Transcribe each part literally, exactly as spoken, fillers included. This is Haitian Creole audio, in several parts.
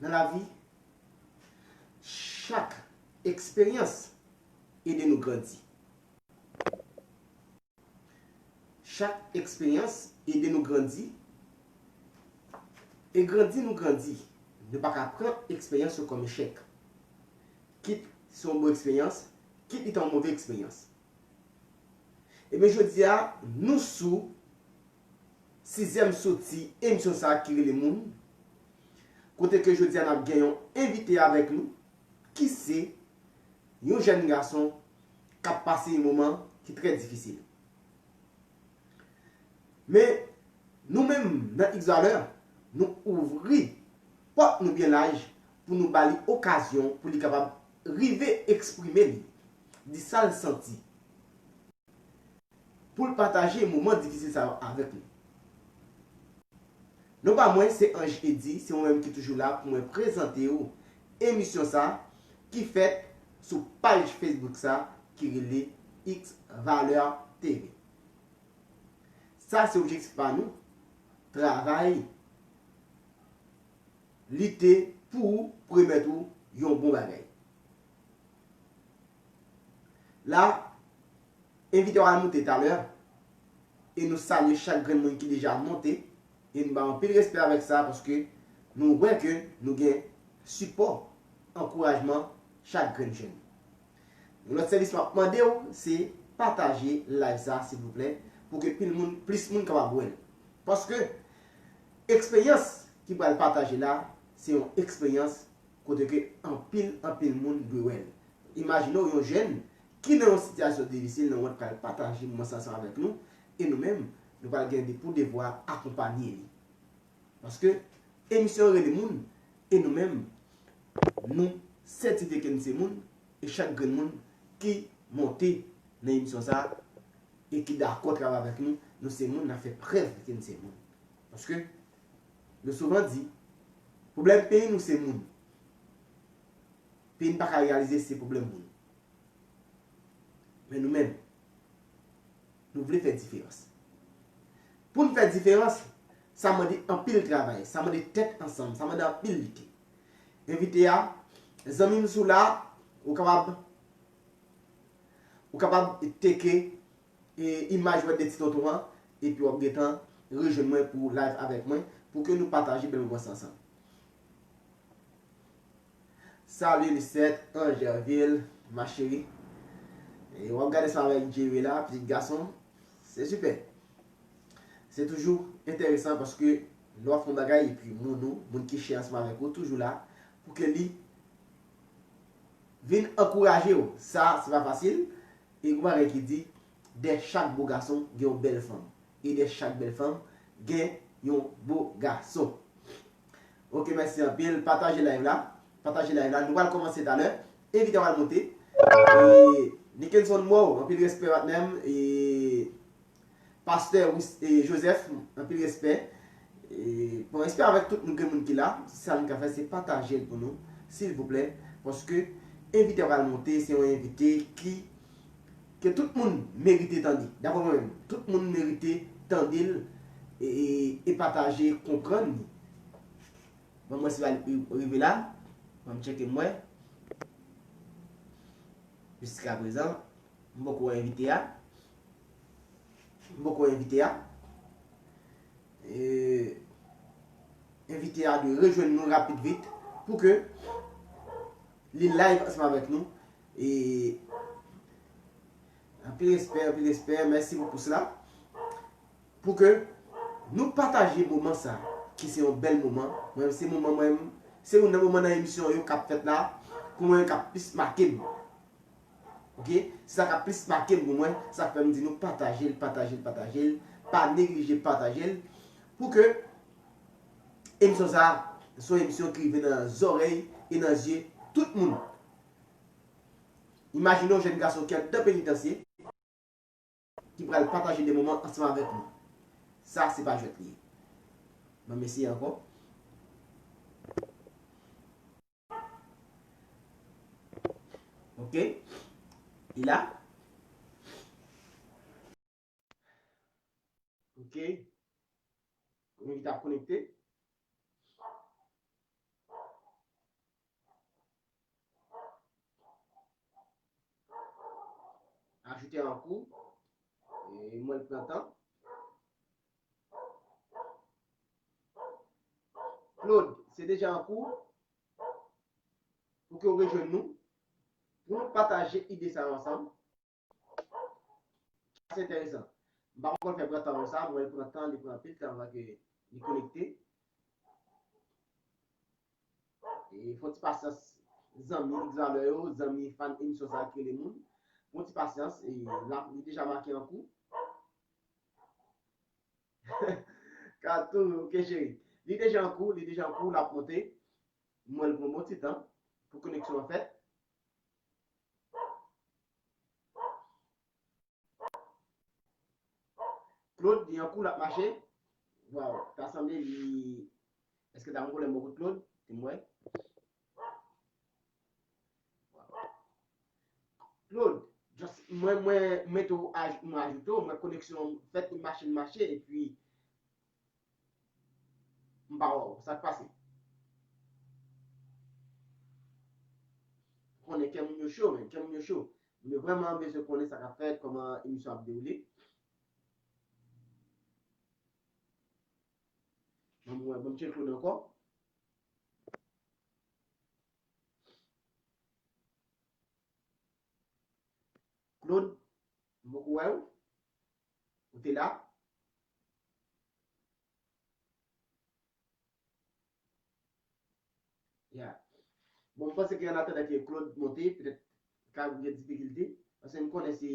nan lavi, chak eksperyans ede nou grandi. Chak eksperyans ede nou grandi. E grandi nou grandi, nou pa ka pran eksperyans yo kòm echèk. Kit se yon bon eksperyans, kit li ta yon move eksperyans. Ebyen, jodi a, nou sou sizyèm soti emisyon sa a ki rele Moun, kote ke jodi a n ap gen yon envite avèk nou, ki se yon jèn gason k ap pase yon moman ki trè difisil. Men, nou menm, nan X Valeur, nou ouvri pòt nou byen laj pou nou ba li okazyon pou li kapab rive eksprime li, di sa l santi, pou l pataje moman difisil sa yo avèk nou. Non pa mwen, se Ange Eddy, se mwen menm ki toujou la pou mwen prezante w emisyon sa ki fèt sou paj Facebook sa ki rele X Valeur T V. Sa se objektif pa nou, travay, lite pou ou, pwomèt ou yon bon bagay. La, envite w al monte talè, e nou salye chak grenn moun ki deja monte, e nou ba anpil respè avèk sa, paske nou wè ke nou gen sipò, ankourajman chak grenn jèn. Yon lòt sèvis m ap mande w, se pataje live sa, silvouplè, pou ke pil moun, plis moun kapab wè l. Paske eksperyans ki pral pataje la, se yon eksperyans kote ke anpil, anpil moun dwe wè l. Imajine w yon jèn ki nan yon sitiyasyon difisil, nan wont, pral pataje moman sa ansanm avèk nou, e nou menm, nou pral gen de, pou devwa akonpanye li. Paske emisyon an rele Moun, e nou menm, nou sètifye ke nou se moun, e chak grenn moun ki monte nan emisyon sa a, e ki dakò travay avèk nou, nou se moun, n ap fè prèv ke nou se moun. Paske, nou souvan di, pwoblèm peyi nou se moun. Peyi n pa ka reyalize se pwoblèm moun. Men nou menm, nou vle fè diferans. Pou n fè diferans, sa mande anpil travay, sa mande tèt ansanm, sa mande anpil lite. Envite a, zanmi m, si w la, ou kapab, ou kapab teke e, imaj wè de ti tonton an, epi w ap gentan rejwenn mwen pou live avèk mwen, pou ke nou pataje bèl moman sa ansanm. Salut Lisette, Angerville, ma chérie. E w ap gade sa avèk Jerry la, pitit gason. Se sipè. Se toujou enteresan paske lè w ap fè yon bagay epi moun ou, moun ki chè ansanm avèk ou, toujou la pou ke li vin ankouraje w. Sa, se pa fasil. E gon bagay ki di, dèyè chak bo gason, gen yon bèl fanm. E dèyè chak bèl fanm, gen yon bo gason. Ok, mèsi anpil. Pataje live la. Pataje live la. Nou pral kòmanse talè. Envite w al monte. E Nickenson Moore, anpil respè, patnè m. E Pastè Wis-, e, Joseph, anpil respè. E, bon, respè avèk tout nou, gen moun ki la. Sa nou ka fè, se pataje l pou nou, silvouplè. Paske envite a pral monte, se yon envite ki, ke tout moun merite tande. Daprè mwen menm, tout moun merite tande l e, e, e pataje, konprann li. Bon, mwen si va rive la. Ban m tcheke m wè. Jiskaprezan, m poko wè envite a. M poko wè envite a. E, envite a dwe rejwenn nou rapid vit pou ke li live ansanm avèk nou. E, anpil respè, anpil respè. Mèsi pou pous la. Pou ke nou pataje moman sa, ki se yon bèl moman. Mwen, se moman mwen, se youn nan moman nan emisyon yo k ap fèt la, pou mwen, k ap plis make m. Ok? Se sa k ap plis make m pou mwen, sa k fè m di nou pataje l, pataje l, pataje l, pa neglije pataje l, pou ke emisyon sa, se yon emisyon ki rive nan zòrèy e nan zye tout moun. Imajine yon jèn gason ki anndan penitansye, ki pral pataje de moman ansanm avèk nou. Sa, se pa jwèt li ye. Ban m eseye ankò. Ok. Li la. Ok. Konbyen ki t ap konekte? deja an kou. E mwen l pran tan. Claude, se deja an kou. Pou ke w rejwenn nou. Pou nou pataje ide sa yo ansanm. Ase enteresan. M pa konn fè pran tan konsa, mwen l pran tan, li pran anpil tan anvan ke li konekte. E fè yon ti pasyans, zanmi X Valeur yo, zanmi fan emisyon sa ki rele moun. Fè yon ti pasyans, e l ap, li deja make an kou. Katou, ok cheri. Li deja an kou, li deja an kou, l ap monte. Mwen l pran bon ti tan pou koneksyon an fèt. Claude, li an kou, l ap mache. Waw, ta sanble li. Èske ta gen pwoblèm bò kote Claude? Di m wè. Claude, just, mwen, mwen, mwen tou aj-, mwen ajoute w, mwen koneksyon fèt, li mache, li mache, epi m pa wè w. Sa k pase? Konnen kè moun yo cho, men, kè moun yo cho. Moun yo vrèman bezwen konnen sa k ap fèt, kòman emisyon ap dewoule. Ban m wè, ban m tcheke Claude ankò. Claude, m poko wè w. Ou te la? Ya. Bon, m panse ke an atandan ke Claude monte, petèt ka gen difikilte, paske m konnen se,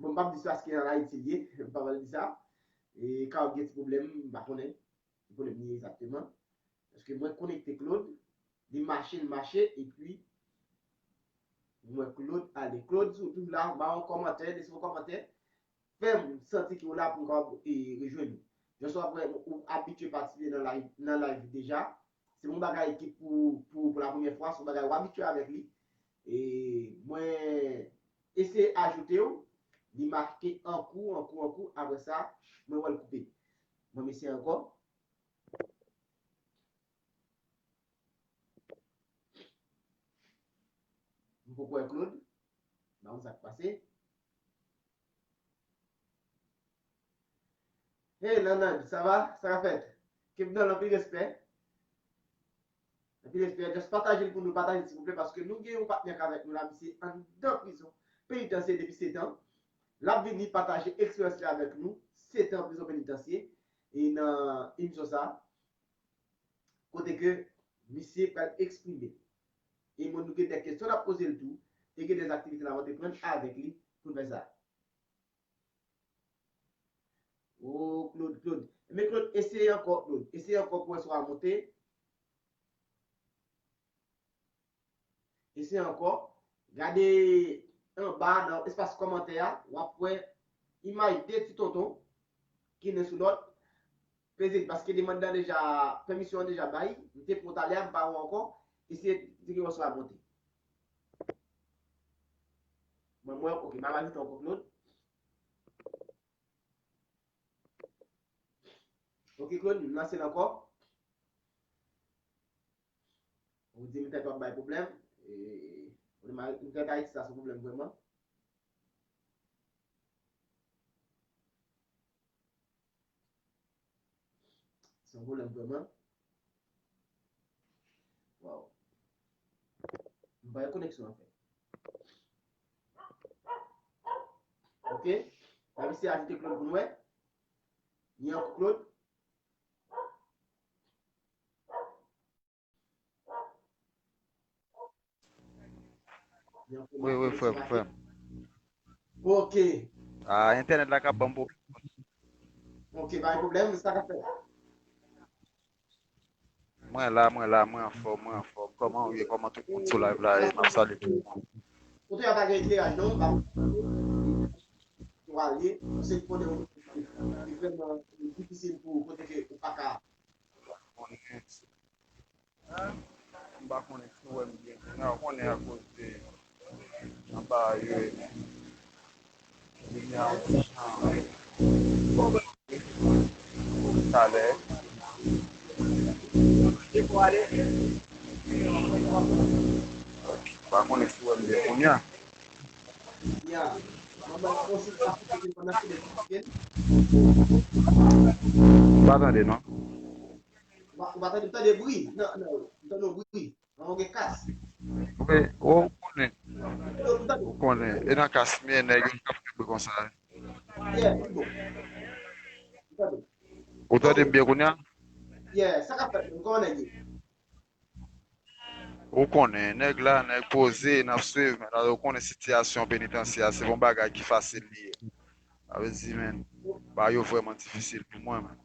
bon, m p ap di se paske an Ayiti l ye, m p ap al di sa, e ka gen ti pwoblèm, m pa konnen ki pwoblèm li ye egzakteman, paske mwen konekte Claude, li mache, li mache, epi m wè Claude ale. Claude, si w toujou la, ba yon kòmantè, lese yon kòmantè, fè m santi ke w la pou m kapab, e, rejwenn ou. Jan w ap wè, ou abitye patisipe nan live, nan live deja. Se yon bagay ki pou, pou, pou la premyè fwa, se yon bagay w abitye avèk li. E mwen eseye ajoute w, li make an kou, an kou, an kou, apre sa, mwen wè l koupe. Mwen eseye ankò. M poko wè Claude. M pa konn sa k pase. Hey, Nanad, sa va? Sa k ap fèt? Kevnel, anpil respè. Anpil respè. Just pataje l pou nou, pataje l, silvouplè, paske nou gen yon patnè k avèk nou la, misye anndan prizon penitansye depi sèt an. L ap vini pataje eksperyans li avèk nou, sèt an prizon penitansye. E nan emisyon sa, kote ke misye pral eksprime. E mwen, nou gen de kesyon n ap poze l tou, e gen de aktivite n ap antreprann avèk li pou n fè sa. O, Claude, Claude. Men Claude, eseye ankò, Claude. Eseye ankò pou wè si w a monte. Eseye ankò. Gade anba nan espas kòmantè a, w ap wè imaj de ti tonton ki nen sou lòt. Peze li, paske demann nan deja, pèmisyon an deja bay. M te pran talè a, m pa wè ankò. Eseye di ke w a monte. Mwen, mwen, ok, m al ajoute ankò Claude. Ok, Claude, m lanse l ankò. Ou di m tèt w ap bay pwoblèm. E, pwoblèm a, m tèt Ayiti sa se yon pwoblèm vrèman. Se yon pwoblèm vrèman. Waw. M pa gen koneksyon anfen. Ok. N ap eseye ajoute Claude pou nou wè. Ni anko Claude. Wi, wi, frè m, frè m. Ok. Ah, entènèt la ka ban m pwoblèm. Ok, pa gen pwoblèm, sa k ap fèt? Mwen la, mwen la, mwen anfòm, mwen anfòm. Kòman ou ye? Kòman tout moun sou live la ye? M ap salye tout moun. Kote a pa gen ekleraj non, m ap, ou al ye, se konnen ou, li vrèman difisil pou kote ke ou pa ka. M pa konnen si w wè m byen kounye a, ou konnen akoz de anba a yo ye. Limyè a yon ti jan talè. M pa konnen si w wè m byen kounye a. Ya. Mwen ba yon konsiltasyon kote pandan se de kote. Pa tande, non? Ou pa tande, m tande bri. Non, non, m tande yon bri. Mwen gen kas. Wi, ou konnen. M tande. Ou konnen. E nan kas m ye, nèg yo k ap kenbe konsa. Yeah, m bon. M tande. Ou tande m byen kounye a? Yeah, sa k ap fèt menm? Kòman nèg ye? Ou konnen, nèg la, nèg poze, n ap swiv, men la, ou konnen sitiyasyon penitansye a, se pa yon bagay ki fasil li ye. Sa vle di, men, bagay yo vrèman difisil pou mwen, men.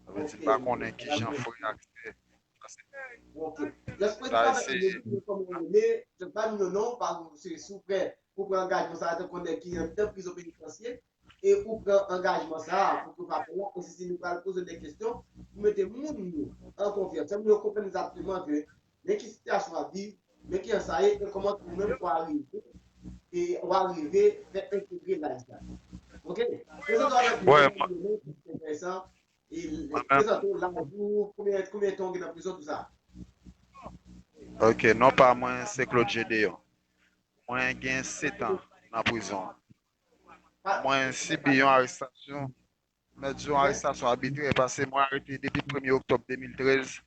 Sa vle di, m pa konnen ki jan frè ak sè. Ok. Just pou travay pou nou, kòman ou rele, just ba nou non, pa se si w prè pou pran angajman sa a, tankou nèg ki andedan prizon penitansye, e ou pran angajman sa a pou ke w pa fè la, e si nou pral poze de kesyon, pou mete moun yo an konfyans. Fè moun yo konprann egzakteman ke men ki sitiyasyon w ap viv, men ki jan sa ye, e kòman ou menm ou arive, e ou arive fè entegre laj la. Ok? Prezante w avèk nou, Wè, prezante w, prezante w, laj ou, konbyen, konbyen tan w gen nan prizon, tout sa. Ok, non pa mwen, se Claude Gedeon. Mwen gen sèt an nan prizon. Mwen sibi yon arestasyon. Mwen di yon arestasyon abitrè, paske mwen arete depi premye oktòb de mil trèz.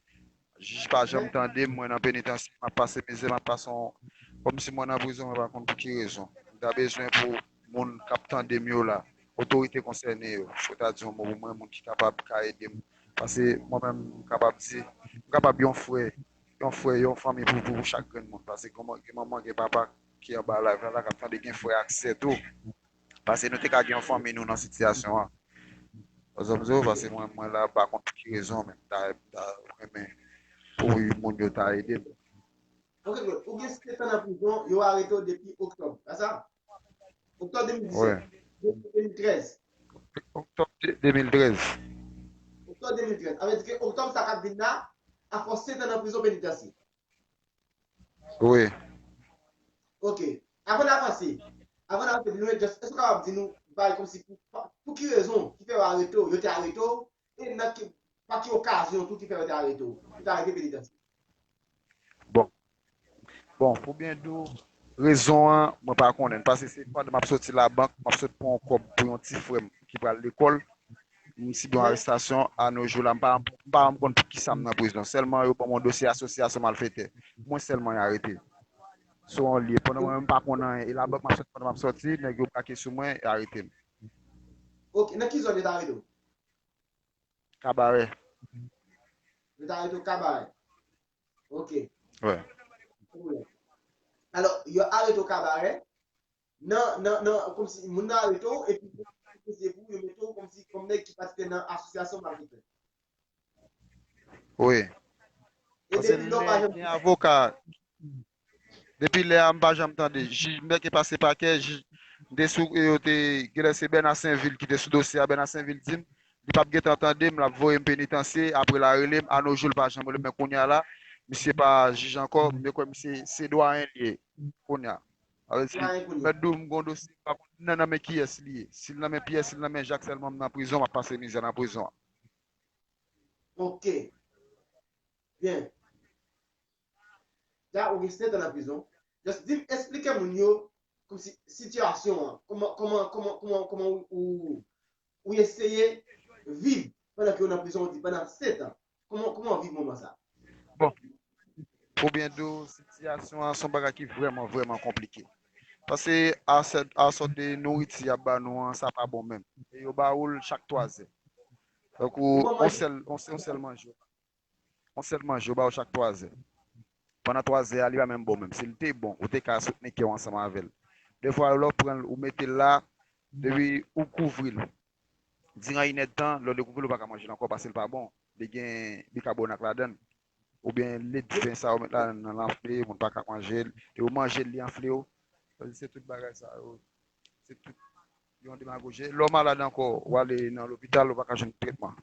Jij pa janm tande m, mwen nan penitansye, m ap pase mizè, m ap pase yon, kòmsi mwen nan prizon, mwen pa konn pou ki rezon. M ta bezwen pou moun k ap tande m yo la, otorite konsène yo, fò ta di yon mo pou mwen, moun ki kapab ka ede m. Paske mwen menm, m kapab di, m kapab yon frè, yon frè, yon fanmi pou, pou, pou chak grenn moun. Paske gen manman, gen papa ki anba live la, la k ap tande, gen frè ak sè tou. Paske nou te ka gen yon fanmi nou nan sitiyasyon an. Ou konprann, paske mwen, mwen la, m pa konn pou ki rezon, men m ta, m ta renmen pou moun yo ta ede m. Ok, Claude, ou gen sèt an nan prizon, yo arete w depi oktòb, pa sa? Oktòb de mil disèt, de mil trèz. Oktòb de mil trèz. Oktòb de mil trèz. Sa vle di ke oktòb sa k ap vin la, a fè w sèt an nan prizon penitansye. Wi. Ok. Avan n avanse, avan n avanse, nou just, èske w kapab di nou, bay kòmsi pou, pou ki rezon ki fè yo arete w, yo te arete w, e nan ki, pa ki okazyon tou ki fè yo te arete w, pou w te arete penitansye? Bon. Bon, pou byen di w, rezon an, mwen pa konnen. Paske se pandan m ap soti labank, m ap sot pran yon kòb pou yon ti frè m ki pral lekòl. M sibi yon arestasyon, a no jou la, m pa, m pa janm konn pou ki sa m nan prizon. Sèlman yo ban m yon dosye asosyasyon malfetè. Mwen sèlman y arete. Se yon lye. Pandan mwen menm m pa konn anyen. E labank m ap sot, pandan m ap soti, nèg yo brake sou mwen, y arete m. Ok, nan ki zòn yo te arete w? Kabarè. Yo te arete w Kabarè. Ok. Wè. Alò, yo arete w Kabarè. Nan, nan, nan, kòmsi moun nan arete w, epi yo mete w kòmsi kòm nèg ki patisipe nan asosyasyon malfetè. Wi. E depi lè w pa janm gen avoka. Depi lè a, m pa janm tande. Jij m te pase pakè, jij m te sou, e yo te, genlè se Bèna Senvil ki te sou dosye a, Bèna Senvil di m, li p ap gentan tande m, l ap voye m penitansye, apre l a rele m, a no jou l pa janm rele m, men kounye a la, misye pa jij ankò, m kwè misye se dwayen li ye, kounye a. Sa vle di, mèt di w, m gen yon dosye, m pa konn nan, nan men kiyès li ye. Si l nan men Pyè, si l nan men Jak sèlman, m nan prizon, m ap pase mizè nan prizon an. Ok. Byen. Ja, ou gen sèt an nan prizon. Just di m, eksplike moun yo, kòmsi, sitiyasyon an, kòman, kòman, kòman, kòman, kòman ou, ou, ou eseye viv pandan ke ou nan prizon, ou di pandan sèt an. Kòman, kòman w viv moman sa? Bon, pou byen di w, sitiyasyon an se yon bagay ki vrèman, vrèman konplike. Paske a sòt, a sòt de nouriti y ap ba nou an, sa pa bon menm. E yo ba ou l chak twa zè. Donk, ou, yon sèl, yon sèl, yon sèl manje. Yon sèl manje, yo ba ou chak twa zè. Pandan twa zè a, li pa menm bon menm. Si l te bon, ou te ka sot nan kè w ansanm avè l. Defwa, lè w pran l, ou mete l la, depi ou kouvri l. Diran inèdtan, lè w dekouvri l, ou pa ka manje l ankò paske l pa bon. Li gen bikabonat ladan l. Oubyen ledven sa yo met ladan l nan anfle, moun pa ka manje l. E ou manje l, li anfle w. Sa vle di se tout bagay sa yo. Se tout yon demagoji. Lè w malad ankò, ou ale nan lopital, ou pa ka jwenn tretman.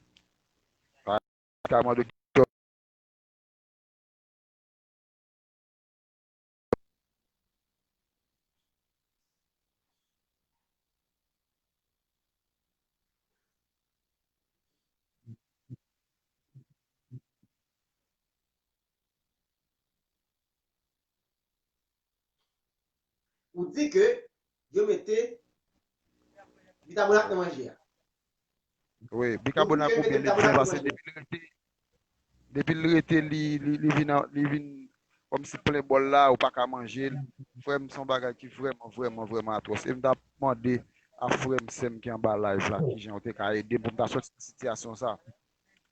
Ka mande doktè. Ou di ke yo mete bikabonat nan manje a. Wi, bikabonat oubyen ledyen, paske depi l rete, depi l rete, li, li, li vin, li vin kòmsi plen bòl la, ou pa ka manje l. Frè m, se yon bagay ki vrèman, vrèman, vrèman atwòs. E m t ap mande a frè m, sè m ki anba live la, kijan yo te ka ede m pou m ta sòti nan sitiyasyon sa.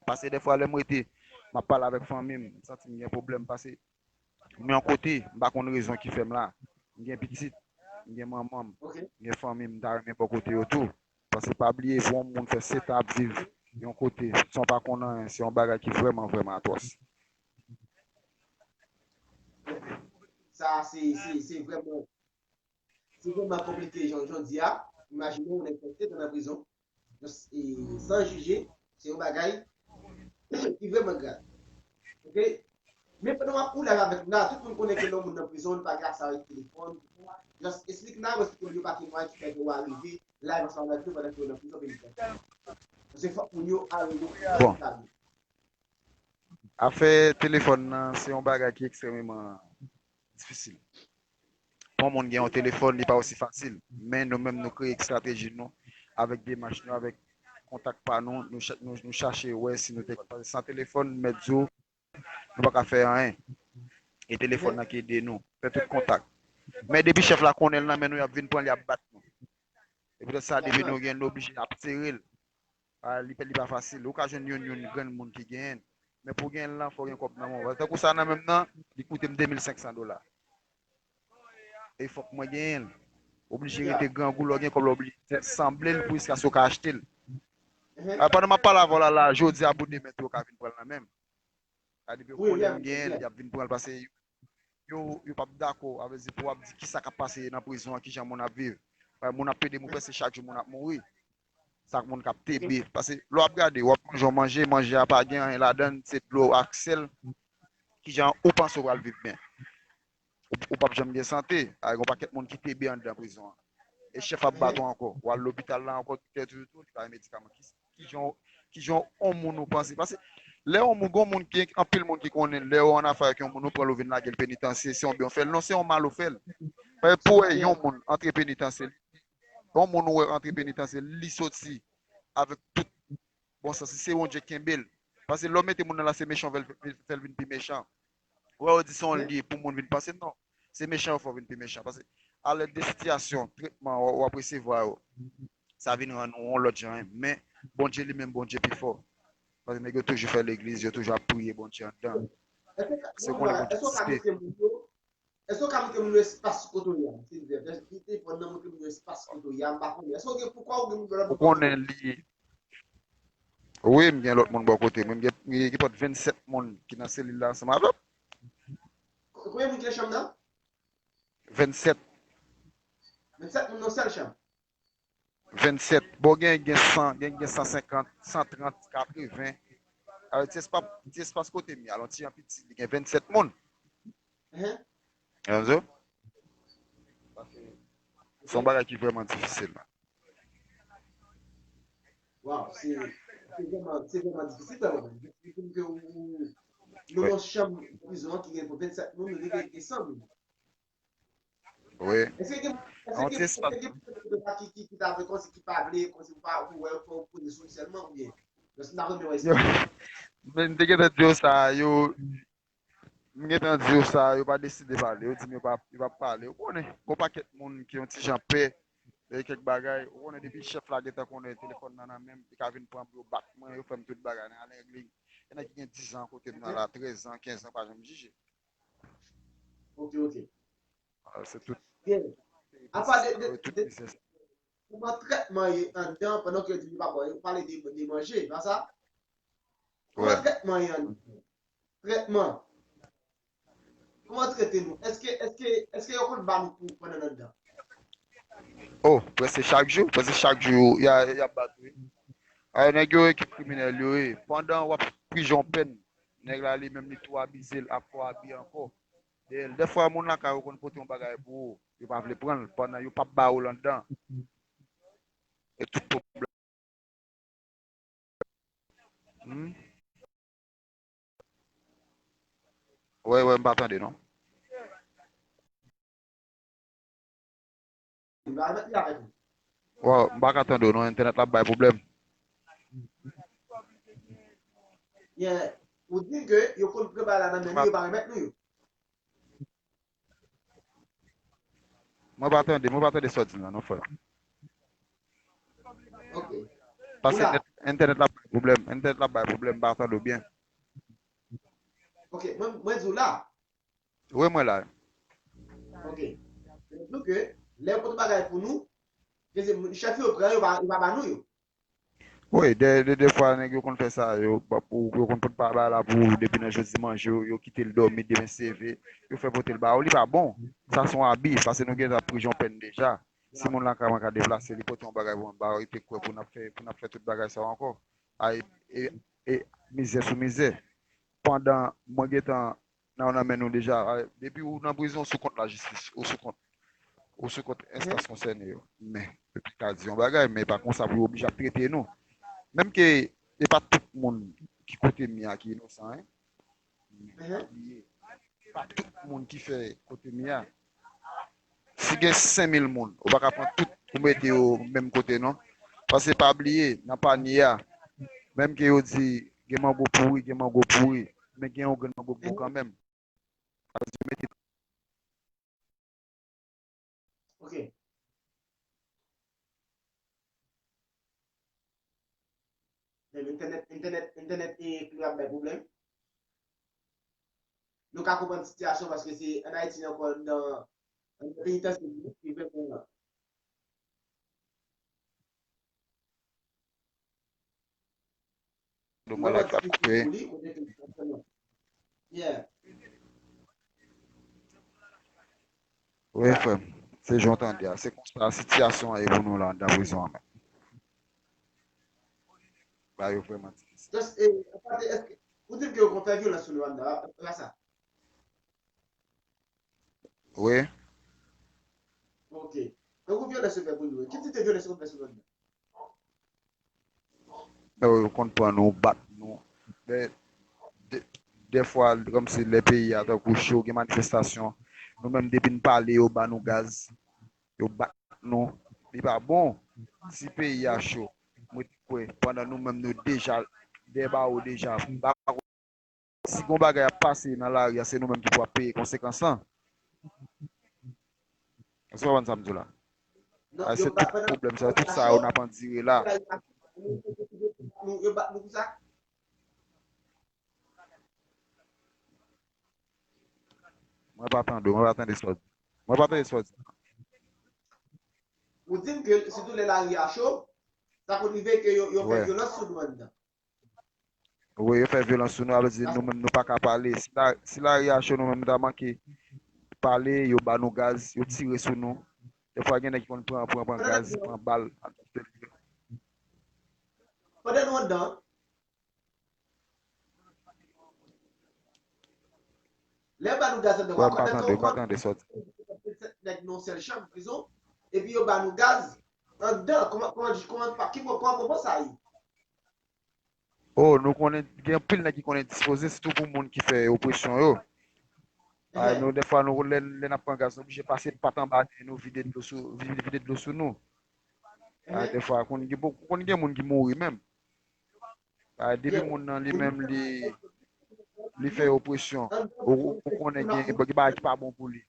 Paske dèfwa, lè m rete, m ap pale avèk fanmi m, m santi m gen pwoblèm. Paske m yon kote, m pa konn rezon ki fè m la. M gen pitit, m gen manman m, m gen fanmi m, m ta renmen bò kote yo tou. Paske pa bliye, pou yon moun fè sèt an ap viv yon kote, san w pa konn anyen, se yon bagay ki vrèman, vrèman atwòs. Sa, se, se, se vrèman, se vrèman konplike, jan, jan w di a. Imajine w, yon nèg fè sèt an nan prizon, e, san jije, se yon bagay ki vrèman grav. Oke? Men pandan w ap ou live avèk nou la, tout moun konnen ke lè yon moun nan prizon, li pa gen aksè avèk telefòn. Just esplike nou, esplike nou yo pa ki mwayen ki fè ke w arive live ansanm avèk nou pandan ke w nan prizon penitansye. Paske fòk moun yo al nan prizon. Bon. Afè telefòn nan, se yon bagay ki ekstrèmeman difisil. Pou yon moun gen yon telefòn, li pa osi fasil. Men nou menm, nou kreye estrateji nou, avèk demach nou, avèk kontak pa nou, nou, cha- nou, nou chache wè si nou te, paske san telefòn, m mèt di w, nou pa ka fè anyen. E telefòn nan ki ede nou, fè tout kontak. Men depi chèf la konnen l nan men nou, y ap vin pran l, y ap bat nou. E poutèt sa, depi nou gen, nou oblije ap sere l. A, li, li pa fasil. Ou ka jwenn youn, youn grenn moun ki genyen l. Men pou w genyen l lan, fò w gen kòb nan men w. Tankou sa nan men m nan, li koute m de mil senk san dola. E fòk mwen genyen l. Oblije rete grangou, lè w gen kòb la, oblije sanble l pou jiskaske w ka achte l. A, pandan m ap pale avè w la, la, jodi a pou demen tou, yo ka vin pran l nan men m. A, depi yo konnen m genyen l, y ap vin pran l, paske yo, yo p ap dakò, a vle di, pou w ap di kisa k ap pase nan prizon an, kijan moun ap viv. Paske moun ap pede, moun prèske chak jou moun ap mouri. Sa k moun k ap tebe. Paske lè w ap gade, w ap manje yon manje, manje a pa gen anyen ladan l, se dlo ak sèl. Kijan ou panse w pral viv byen? Ou, ou p ap janm gen sante. A, gen yon pakèt moun ki tebe anndan prizon an. E chèf ap bat ou ankò. W al lopital la ankò, doktè toujou di w li pa gen medikaman. Ki, kijan, kijan yon moun ou panse? Paske lè yon moun, gen yon moun ki, anpil moun ki konnen, lè yo an afè ak yon moun, ou pran l, ou vin lage l penitansye, se yon byen w fè l. Non, se yon mal ou fè l. Paske pou wè yon moun antre penitansye, yon moun ou wè antre penitansye, li soti avèk tout bon sans, si se Bondye k kenbe l. Paske lè w mete moun nan la, se mechan w fè l, fè l vin pi mechan. Wè, yo di se yon lye pou moun vin panse, non. Se mechan yo fè w vin pi mechan. Paske alèd de sitiyasyon, tretman w, w ap resevwa yo, sa vin rann ou yon lòt jan, men Bondye li menm, Bondye pi fò. Paske nèg yo toujou fè legliz, yo toujou ap priye Bondye anndan. Se konnen Bondye egziste. Èske w ka montre moun yo espas kote w ye a, silvouplè? Jis kite fòn nan montre moun yo espas kote w ye a, m pa konnen. Èske w gen, poukwa w gen moun lòt bò kote w? Ou konnen li. Wi, m gen lòt moun bò kote mwen. M gen, m gen, gen pòt vennsèt moun ki nan selil la ansanm avè m. Ko- Konbyen moun ki nan chanm nan? Vennsèt. Vennsèt moun nan sèl chanm? Vennsèt. Bon, gen, gen san, gen, gen san senkant, san trant, katreven. Alò, ti espas, ti espas kote m ye a, yon ti jan piti, li gen vennsèt moun. Enhen. Yon zo. Se yon bagay ki vrèman difisil la. Waw, se, se vrèman, se vrèman difisil, vrèman. Difisil pou ke ou, ou, nou gen yon chanm prizon ki gen pou vennsèt moun, nou gen, gen san moun. Wi. Èske gen, èske gen, èske gen moun ki, ki, ki ta vle, kòmsi ki pa vle, kòmsi ou pa, ou wè, fò ou poze sou li sèlman, oubyen? Paske m ta renmen wè si. Men m te gentan di yo sa, yo, m gentan di yo sa, yo pa deside pale, yo di m yo pa, yo pa pale. Ou konnen, gon pakèt moun ki yon ti jan pè, e kèk bagay, ou konnen depi chèf la gentan konnen telefòn nan nan men m, li ka vin pran m, yo bat mwen, yo fè m tout bagay, nan alen regle. Gen nèg ki gen diz an kote m nan la, trèz an, kenz an, pa janm jije. Ok, ok. Ah, se tout. Bien. Apa de, de, de, kòman trètman ye anndan pandan ke yo di yo pa bwè, yo pale de, de manje, pa sa? Kòman trètman ye anndan? Trètman. Kòman trete nou? Èske, èske, èske yo konn ba nou kou pandan n anndan? Oh, prèske chak jou, prèske chak jou, y a, y ap bat ou, wi. Ay, nèg yo ekip kriminèl yo, wi. Pandan w ap pije yon pèn, nèg la li menm li tou abize l, ap fè w abi ankò. E dèfwa moun lakay ou konn pote yon bagay pou ou, yo pa vle pran l, pandan yo p ap ba ou l anndan. E tout pwoblèm. Hmm? Wè, wè, m pa tande non. li pa remèt li avèk nou. Wow, m pa ka tande w non, entènèt la ap bay pwoblèm. Yeah. Ou di ke yo konn pran bagay la nan men nou, yo pa remèt nou yo. Mwen pa tande, mwen pa tande sa w di la non, frè. Ok. Paske entènèt la bay pwoblèm, entènèt la bay pwoblèm, m pa tande w byen. Ok, mwen, mwen di w la. Wi, mwen la. Ok. Mwen di w ke lè yo pote bagay pou nou, chèf yo pran yo, yo pa ba nou yo. Wi, de, de, de fwa nèg yo konn fè sa, yo, yo konn pot pa bagay la pou depi nan jodi manje, yo, yo kite l dòmi, demen se leve, yo fè pote l ba ou, li pa bon. Sa se yon abi, paske nou gentan pran yon pèn deja. Si moun lan ka, ka deplase, li pote yon bagay pou mwen ba ou, li te kwè pou n ap fè, pou n ap fè tout bagay sa yo ankò. Ay, e, e, mizè sou mizè. Pandan mwen gentan nan nan men nou deja. Depi ou nan prizon, ou sou kont lajistis, ou sou kont, ou sou kont enstans konsène yo. Men, yo te ka di yon bagay, men pa konsa pou yo oblije ap trete nou. Menm ke e pa tout moun ki kote m ye a ki inosan, en. Men pa bliye, pa tout moun ki fè kote m ye a. Si gen senk mil moun, ou pa ka pran tout ou mete yo menm kote non. Paske pa bliye, nan panye a, menm ke yo di gen mango pouri, gen mango pouri, men gen yon grenn mango ki bon kanmenm. Sa vle di yo mete Ok. Men entènèt, entènèt, entènèt e klou ap bay pwoblèm. Nou ka konprann sitiyasyon paske se ann Ayiti ankò nan nan peyi Etazini ki vrèman Mwen la k ap koupe. Yeah. Wi, frè m. Se jan w tande a. Se konsa sitiyasyon an ye pou nou la anndan prizon an menm. Bagay yo vrèman difisil. Just, eh, eske, ou di m ke yo konn fè vyolans sou nou anndan, a sa? Wi. Ok. Tankou vyolans yo fè pou nou. Ki tip de vyolans yo konn fè sou nou anndan? Yo konn pran nou, bat nou. Men, de, dèfwa, kòmsi lè peyi a tankou cho, gen manifestasyon, nou menm depi n pale, yo ba nou gaz, yo bat nou. Li pa bon. Si peyi a cho, mwen te kwè, pandan nou menm nou deja dèyè bawo deja, m pa Si gon bagay ap pase nan lari a, se nou menm ki pou ap peye konsekans lan. Èske w konprann sa m di w la? Ay, se tout pwoblèm sa, tout sa yo n ap andire la. Mwen pa tande w, mwen pa tande sa w di. Mwen pa tande sa w di. Ou di m ke sitou lè lari a cho, sa konn rive ke yo, yo fè vyolans sou nou anndan. Wi, yo fè vyolans sou nou, sa vle di nou menm nou pa ka pale. Si la, si lari a cho, nou menm nou ta manke pale, yo ba nou gaz, yo tire sou nou. Dèfwa gen nèg ki konn pran, pran, pran gaz, pran bal. Pandan nou anndan, lè yo ba nou gaz anndan, w ap pandan tan w pran nèg nan yon sèl chanm prizon, epi yo ba nou gaz anndan, kòman, kòman, kòman, kòman, kòman sa ye? Oh, nou konnen gen anpil nèg ki konnen dispoze, sitou pou moun ki fè opresyon yo. Ay, nou, dèfwa, nou, lè, lè n ap pran gaz, nou oblije pase pat anba nen nou, vide dlo sou, vide, vide dlo sou nou. Ay, dèfwa, konn gen, konn gen moun ki mouri menm. Ay, depi moun nan li menm, li, li fè opresyon, ou, ou konnen gen, gen bagay ki pa bon pou li.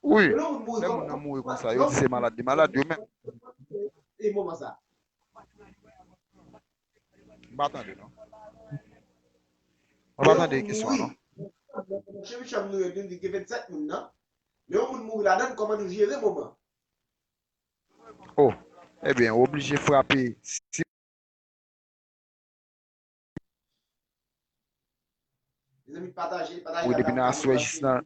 Wi, lè moun nan mouri konsa, yo di se malad, li malad yo menm. M pa tande non. M pa tande kesyon an non. Chèf chanm nou yo di gen vennsèt moun nan. Lè yon moun mouri ladan l, kòman nou jere moman? Oh, ebyen, ou oblije frape. Si Wi, depi nan aswè jis nan.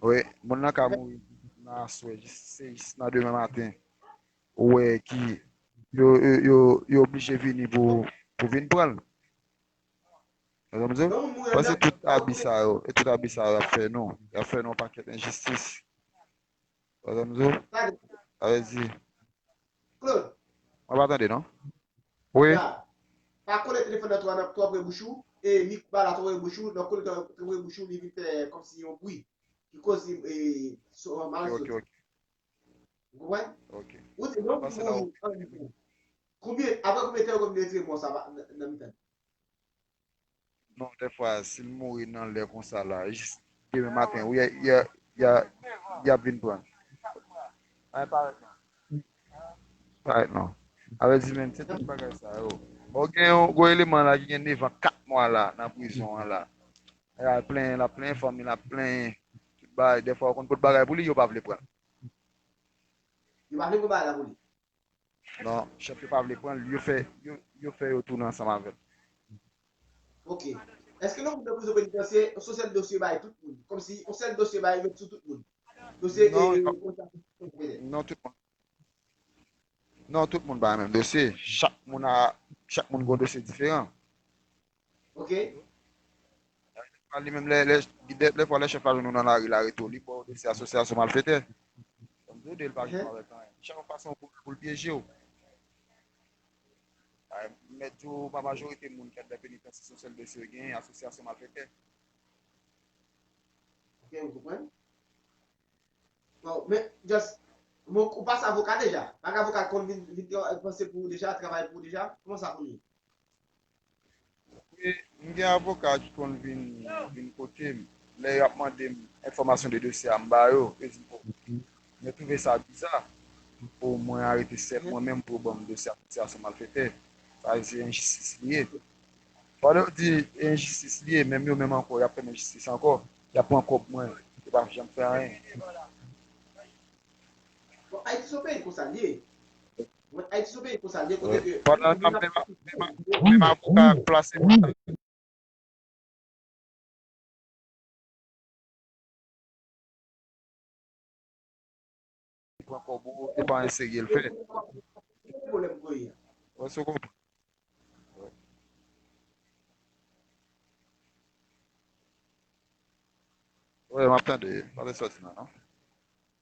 Wi, moun nan ka mouri nan aswè jis, se jis nan demen maten. Ou wè ki yo, yo, yo, yo oblije vini pou, pou vin pran l. Ou konprann? Paske tout abi sa yo, e tout abi sa yo ap fè nou. Y ap fè nou yon pakèt enjistis. Ou konprann? Sa vle di. Claude. Mwen pa tande non. Wi. Pa kole telefòn nan twò nan twò pre bouch ou. e, mikwo a la twonpe bouch ou, lòt kote twonpe bouch ou, li vin fè kòmsi yon bri ki koz, e, son an mal soti. Ou konprann? Ou di, lè yon moun mouri, konbyen, apre konbyen tan yo konn retire mò sa nan, nan mitan? Non, dèfwa, si l mouri nan lè konsa la, jis demen maten, wi, y a, y a, y a, y ap vin pran. Ay, parèt non. Parèt non. Avè di, men, se tout bagay sa yo. Bon, gen yon gwo eleman la ki gen nevan, kat mwa la, nan prizon an la. L ap plenyen, l ap plenyen fanmi, l ap plenyen tout bagay. Dèfwa, yo konn pot bagay pou li, yo pa vle pran l. Yo pa vle pran bagay la pou li. Non, chèf yo pa vle pran l, yo fè, yo, yo fè yo tounen ansanm avè l. Ok. Èske lè yon moun nan prizon penitansye, se yon sèl dosye bay tout moun? Kòmsi yon sèl dosye bay met sou tout moun? Dosye, non, e, non, tout moun. Non, tout moun pa menm dosye. Chak moun a, chak moun gen yon dosye diferan. Ok. Li menm, lè, lè, dè, dèfwa lè chèf la jwenn ou nan lari, l arete w, li ba w dosye asosyasyon malfetè. Kòm di w, li pa jwenn avèk anyen. Chèf ap pase yon kout pou l pyeje w. Ay, m mèt di w, pa majorite moun ki anndan penitansye, se yon sèl dosye yo genyen, asosyasyon malfetè. Ok, m konprann. Bon, men, just, bon, ou pase avoka deja? Pa gen avoka k konn vin, vin tra-, panse pou ou deja, travay pou ou deja? Kòman sa konn ye? Wi, m gen avoka ki konn vin, vin kote m. Lè y ap mande m enfòmasyon de dosye a, m ba yo. Yo di m, "O, mwen twouve sa biza pou mwen arete sèl mwen menm pou yo ban m dosye asosyasyon malfetè." Sa vle di se enjistis li ye. Pandan yo di enjistis li ye, menm yo menm ankò, y ap fè m enjistis ankò. Y ap pran kòb mwen. Yo pa janm fè anyen. Bon, Ayiti se yon peyi konsa l ye. Bon, Ayiti se yon peyi konsa l ye, kote ke menm, menm, menm avoka plase mwen. Li pran kòb ou, se pa anyen serye l fè. Wè, si w konprann. Wi, m ap tande. Pa vin sòti nan, non.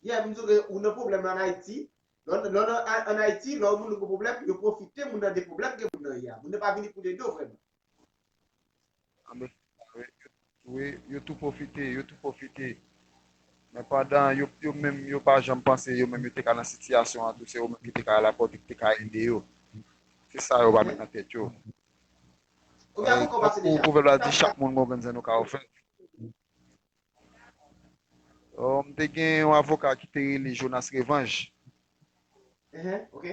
Yeah, m di w ke ou nan pwoblèm ann Ayiti. Lè w, lè w nan, ann Ayiti, lè yon moun gen pwoblèm, yo pwofite moun nan de pwoblèm ke moun nan ye a. Moun nan pa vini pou l ede w vrèman. Anben, wi, yo, wi, yo tou pwofite, yo tou pwofite. Men pandan yo, yo menm, yo pa janm panse, yo menm, yo te ka nan sitiyasyon an tou, se yo menm ki te ka al apòte, ki te ka ede yo. Se sa yo pa met nan tèt yo. Konbyen avoka w pase deja? Pwovèb la di, chak moun gen yon grenn zen nou ka ofè. Oh, m te gen yon avoka ki te rele Jonas Revanj. Ehe, ok.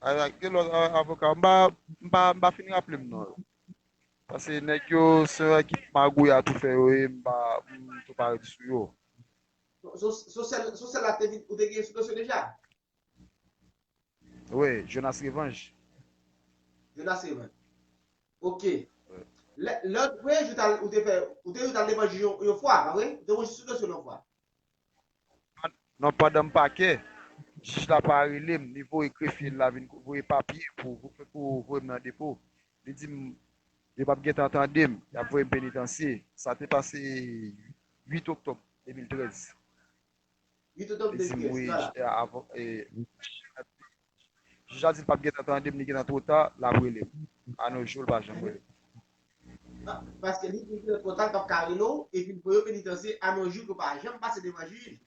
Ala, gen lòt a-, avoka, m pa, m pa, m pa fin raple m non yo. Paske nèg yo, se yon ekip magouya tou fè yo ye, m pa, m tou pa ret sou yo. Se, se, se sèl, se sèl la te vin, ou te gen sou dosye deja? Wi, Jonas Revanj. Jonas Revanj. Ok. Wi. Lè, lè premye jou ou t al, ou te fè, ou te, ou t al devan jij yon, yon fwa, pa vre? Ou te wè sou dosye yon fwa. Non, pandan m pakè, jij la pa rele m, li voye grefye l la vin voye papye pou, pou, pou voye m nan depo. Li di m, yo p ap gentan tande m, y ap voye m penitansye. Sa te pase uit oktòb de mil trèz. Uit oktòb de mil trèz, wi, voilà. Jij la di l p ap gentan tande m, li gentan twò ta, l ap rele m. Anojou, l pa janm rele m. Ah, paske li, li gentan twò ta, l p ap ka rele w, epi l voye w penitansye, anojou, ke w pa janm pase devan jij.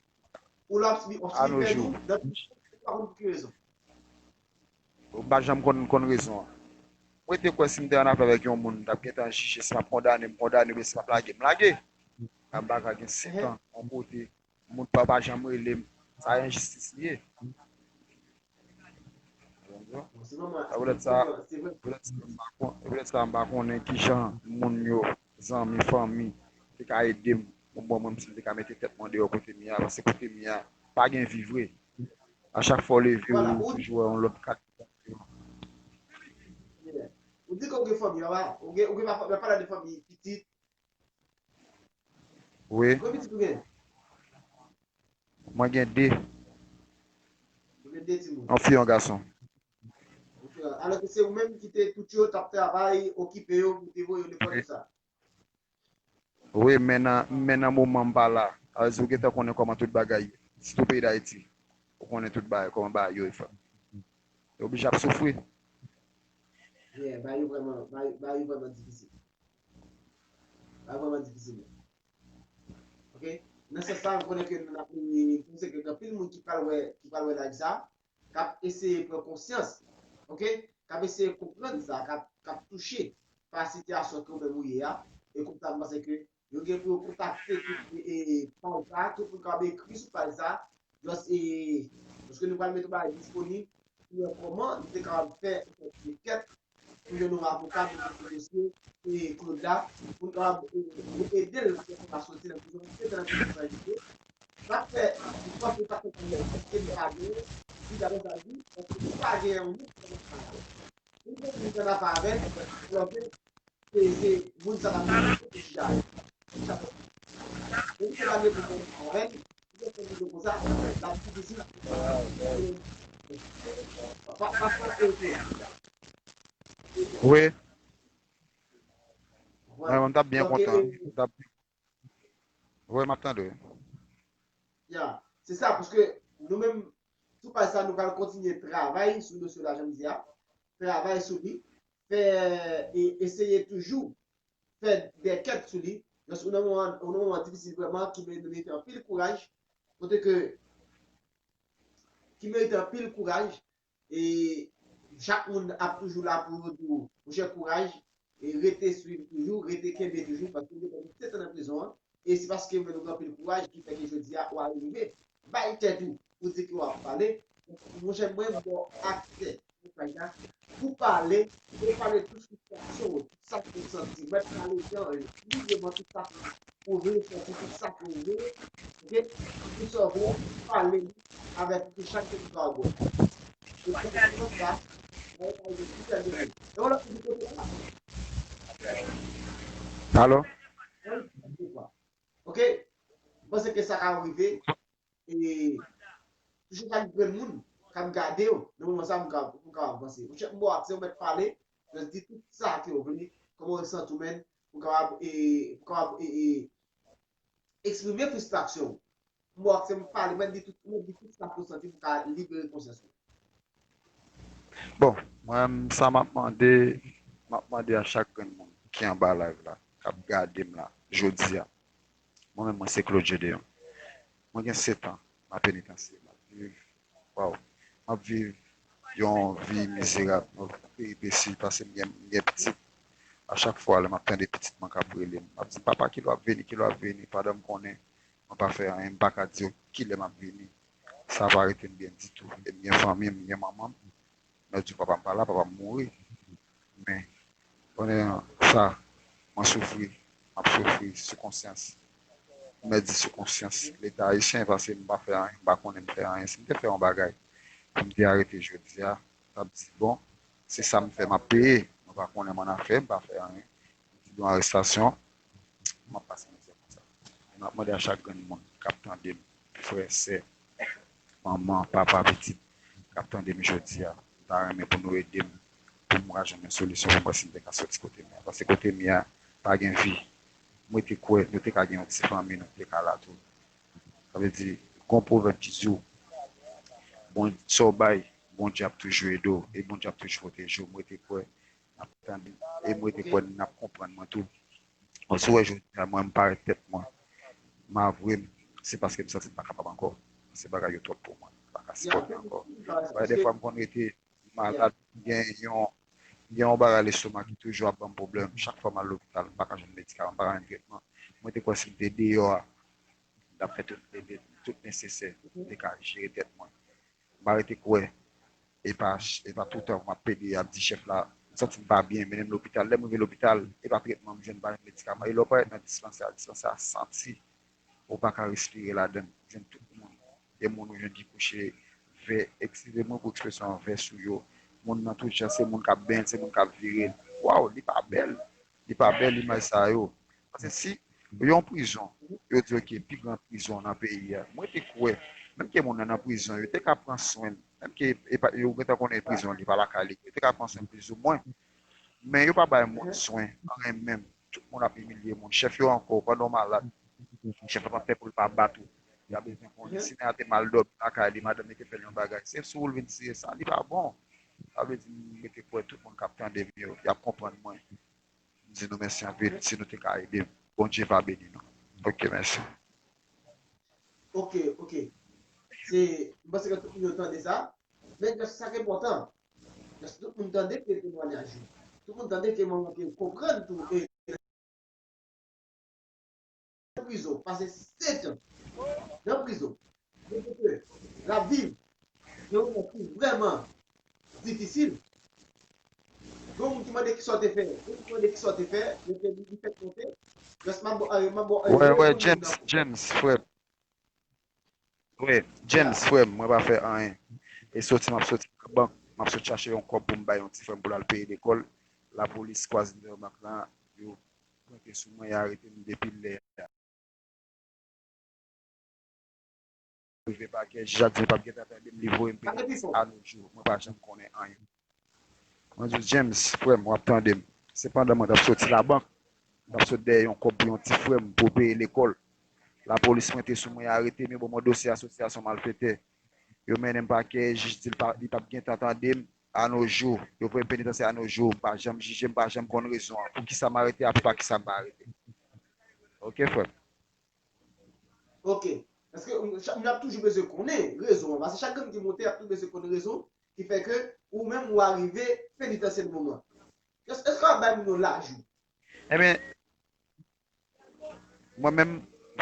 Ou la, w ap sibi, w ap sibi pèn ou, nan, pa konn pou ki rezon. M pa janm konn, konn rezon an. Mwen te kwè si m te annafè avèk yon moun, m t ap gentan jije, si m ap kondane, m kondane, oubyen si m ap lage, m lage. M pa ka gen sèt an, yon kote, moun pa, pa janm rele m. Sa enjistis li ye. Sa poutèt sa, poutèt sa, m pa kon-, poutèt sa, m pa konnen kijan moun yo, zanmi, fanmi, te ka ede m pou m wè mwen si m te ka mete tèt mwen deyò kote m ye a, paske kote m ye a, pa gen vi vre. A chak fwa w leve, ou toujou wè yon lòt kat. Ou di ke ou gen fanmi anba, ou gen, ou gen pa, pa, pa de fanmi, pitit. Wi. Konbyen pitit ou gen? Mwen gen de. Ou gen de timoun? Yon fi, yon gason. Ok. Alò ke se ou menm ki te tout yo, t ap travay, okipe yo, pou te voye yo lekòl, wi, tout sa. Wi, men nan, men nan moman m pa la. Sa vle di ou gentan konnen kòman tout bagay ye. Sitou peyi Dayiti. Ou konnen tout bagay, kòman bagay yo ye fè. Yo oblije ap soufri. Yeah, bagay yo vrèman, bagay, bagay yo vrèman difisil. Bagay yo vrèman difisil. Ok? Nan sans sa, m konnen ke nou ap, m panse ke gen anpil moun ki pral wè, ki pral wè live sa, k ap eseye pran konsyans, ok? K ap eseye konprann sa, k ap, k ap touche pa sitiyasyon ke ou menm ou ye a, e konsa m panse ke yo gen pou yo kontakte tout, e, e, paj sa, tout moun kapab ekri sou paj sa, just, e, paske nou pral mete yon bagay disponib pou wè kòman nou te kapab fè yon renkèt pou jwenn yon avoka pou nou dosye e Claude la, pou nou kapab, e, nou ede l pou fè sa soti nan prizon, pou l soti nan prizon sa l ye. Sa fè, m panse sa fè pwoblèm, paske nou pa genyen, si gade sa di, paske nou pa genyen yon moun ki konn travay. Ou gen moun ki ann afè avè l, alò ke se, se moun sa k ap fè chita. Depi se pa gen moun ki ann afè avè l, ou gen moun ki konsa, l ap difisil. Pa, pa, pa, pa, Wi. Mwen, mwen t ap byen kontan. Wi, m ap tande w. Ya, se sa, paske nou menm, sou paj sa, nou pral kontinye travay sou dosye la, jan m di a, travay sou li, fè, e eseye toujou fè de kèt sou li. Donk, ou nan moman, ou nan moman difisil vrèman, ki merite anpil kouraj, kote ke, ki merite anpil kouraj, e chak moun ap toujou la pou yo di w, monchè, kouraj, e rete swiv toujou, rete kenbe toujou, paske ou gentan sete nan prizon an, e se paske ou menm ou gen anpil kouraj ki fè ke jodi a ou arive bay tèt ou pou di ke w ap pale. Monchè, mwen ba w aksè mesaj la pou pale, e pale tout fristrasyon w, tout sa ke w santi. Mèt pale jan w vle, libreman, tout sa ke w vle santi, tout sa ke w vle, ok? Tout sa w vle, pale li avèk chak moun sa w bò. E pou sa, mwen pale de tout sa de mwen. E w lòt moun kote la. Alo? Ok? M panse ke sa ka rive. E toujou chak grenn moun k ap gade w, nan moman sa, m ka, m ka avanse. Monchè, m ba w aksè, ou mèt pale, just di tout sa ke w vle, kòman w santi w menm, pou kapab, e, pou kapab, e, e, eksprime fristrasyon w. M ba w aksè, m pale, mèt di tout, mèt di tout sa ke w santi pou ka libere konsyans ou. Bon, mwen menm, sa m ap mande, m ap mande a chak grenn moun ki anba live la, k ap gade m la, jodi a. Mwen menm, mwen se Claude Gedeon. Mwen gen sèt an nan penitansye. M ap viv, waw, m ap viv yon vi mizerab, yon peripesi, paske m gen, m gen pitit. A chak fwa, lè m ap tande pitit mwen k ap rele m, m ap di, "Papa, kilè w ap vini, kilè w ap vini?" Pandan m konnen mwen pa fè anyen, m pa ka di yo kilè m ap vini. Sa pa rete m byen ditou. E m gen fanmi m, m gen manman m. Mwen di papa m pa la, papa m mouri. Men, konnen sa, mwen soufri, m ap soufri sou konsyans. Mwen di sou konsyans Leta ayisyen, paske m pa fè anyen, m pa konnen m fè anyen. Si m te fè yon bagay, pou m te arete jodi a, m t ap di, bon, se sa m fè, m ap peye. Mwen pa konnen m annafè, m pa fè anyen. M di, bon, arestasyon, m ap pase mizè konsa. E m ap mande a chak grenn moun k ap tande m, frè, sè, manman, papa, pitit, k ap tande m jodi a, m ta renmen pou nou ede m, pou m ka jwenn yon solisyon pou m wè si m te ka soti kote m ye a. Paske kote m ye a, pa gen vi. Mwen te kwè nou te ka gen yon ti fanmi, nou te ka la tou. Sa vle di, gon pwovèb ki di w, bon, sa w bay, Bondye ap toujou ede w, e Bondye ap toujou pwoteje w. Mwen te kwè n ap tande, e mwen te kwè n ap konprann mwen tou. Bon, si w wè jodi a, mwen, m parèt tèt mwen, m avwe m, se paske m santi m pa kapab ankò. Se bagay yo twòp pou mwen. M pa ka sipòte ankò. Wè, dèfwa m konn rete malad, gen yon, gen yon bagay lestomak ki toujou ap ban m pwoblèm. Chak fwa m al lopital, m pa ka jwenn medikaman, m pa ka jwenn tretman. Mwen te kwè si m te deyò a, m t ap fè tout, tout nesesè pou m te ka jere tèt mwen. M pa rete kwè, e pa, e pa toutan m ap pede ap di chèf la, m santi m pa byen, mennen m lopital. Lè m rive lopital, e pa tretman m jwenn, pa jwenn medikaman. E lè w parèt nan dispansè a, dispansè a santi ou pa ka respire ladan l. Ou jwenn tout moun. Gen moun ou jwenn ki kouche vè, eskize mwen pou ekspresyon an, vè sou yo. Moun nan tout jan, se moun k ap benyen l, se moun k ap vire l. Waw, li pa bèl. Li pa bèl imaj sa yo. Paske si yon prizon, yo di, ok, pi gran prizon nan peyi a. Mwen te kwè, menm ke moun nan nan prizon, yo te ka pran swen l. Menm ke e pa, yo gentan konnen prizon, li pa lakay li. Yo te ka pran swen l plizoumwen. Men yo pa bay moun swen, anyen menm. Tout moun ap imilye moun. Chèf yo ankò, pandan w malad, chèf la p ap fè pou l pa bat ou. Y a bezwen konnen. Si nèg la te mal dòmi lakay li, madanm li te fè l yon bagay. Se sou ou l vin tire sa. Li pa bon. Sa vle di, m rete kwè tout moun k ap tande m yo, y ap konprann mwen. M di nou mèsi anpil, si nou te ka ede m. Bondye va beni nou. Ok, mèsi. Ok, ok. Se, m panse ke tout moun yo tande sa. Men, just sa ki enpòtan. Just tout moun tande ke temwayaj yo. Tout moun tande ke manman te konprann tou. E, nan prizon, pase sèt an nan prizon. Kote ke l ap viv nan yon moman ki vrèman difisil. Gen moun ki mande kisa w te fè. Gen moun ki mande kisa w te fè. Yo te di li fèk monte. Just m ap ba, m ap ba, Wè, wè, James, James, frè m. Wi, James, frè m, mwen pa fè anyen. E soti, m ap soti nan bank, m ap sot chache yon kòb pou m bay yon ti frè m pou l al peye lekòl. Lapolis kwaze m nan bank lan, yo pwente sou mwen, y arete m depi lè a. Rive pakè, jij la di l p ap gentan tande m, li voye m Penitans a nos jours. Mwen pa janm konnen anyen. Mwen di w, James, frè m, w ap tande m. Sepandan, mwen t ap soti labank, mwen t ap sot dèyè yon kòb pou yon ti frè m pou peye lekòl. Lapolis pwente sou mwen, y arete m, yo ban mwen dosye asosiyasyon malfetè. Yo mennen m pakè, jij di l pa, li p ap gentan tande m, a nos jours. Yo voye m Penitansye a nos jours, m pa janm jije, m pa janm konn rezon an. Poukisa m arete a, pou pa kisa m pa arete. Ok, frè m. Ok. Paske moun ap toujou bezwen konnen rezon an. Paske chak grenn ki monte, ap toujou bezwen konnen rezon ki fè ke ou menm ou arive Penitansye nan moman. Èske w ap bay moun yo laj ou? Ebyen, mwen menm,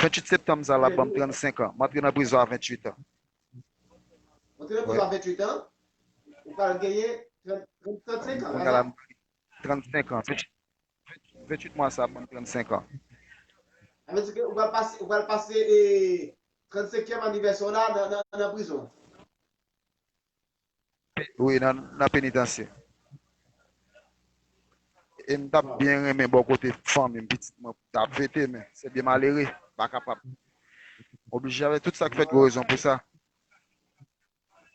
venntuit septanm sa l ap ban m trannsenk an. M antre nan prizon a venntuit an. Ou antre nan prizon a venntuit an, ou pral genyen trannsenk an, pa sa? Trannsenk an. Venntuit mwa sa ap ban m trannsenk an. Sa vle di ke ou pral pase, ou pral pase trannsenkyèm anivèsè w la nan, nan, nan prizon. Wi, nan, nan penitansye. E m t ap byen renmen bò kote fanmi m, pitit mwen, t ap fete, men se byen malere, m pa kapab. M oblije avèk tout sa k fèt, gen rezon pou sa.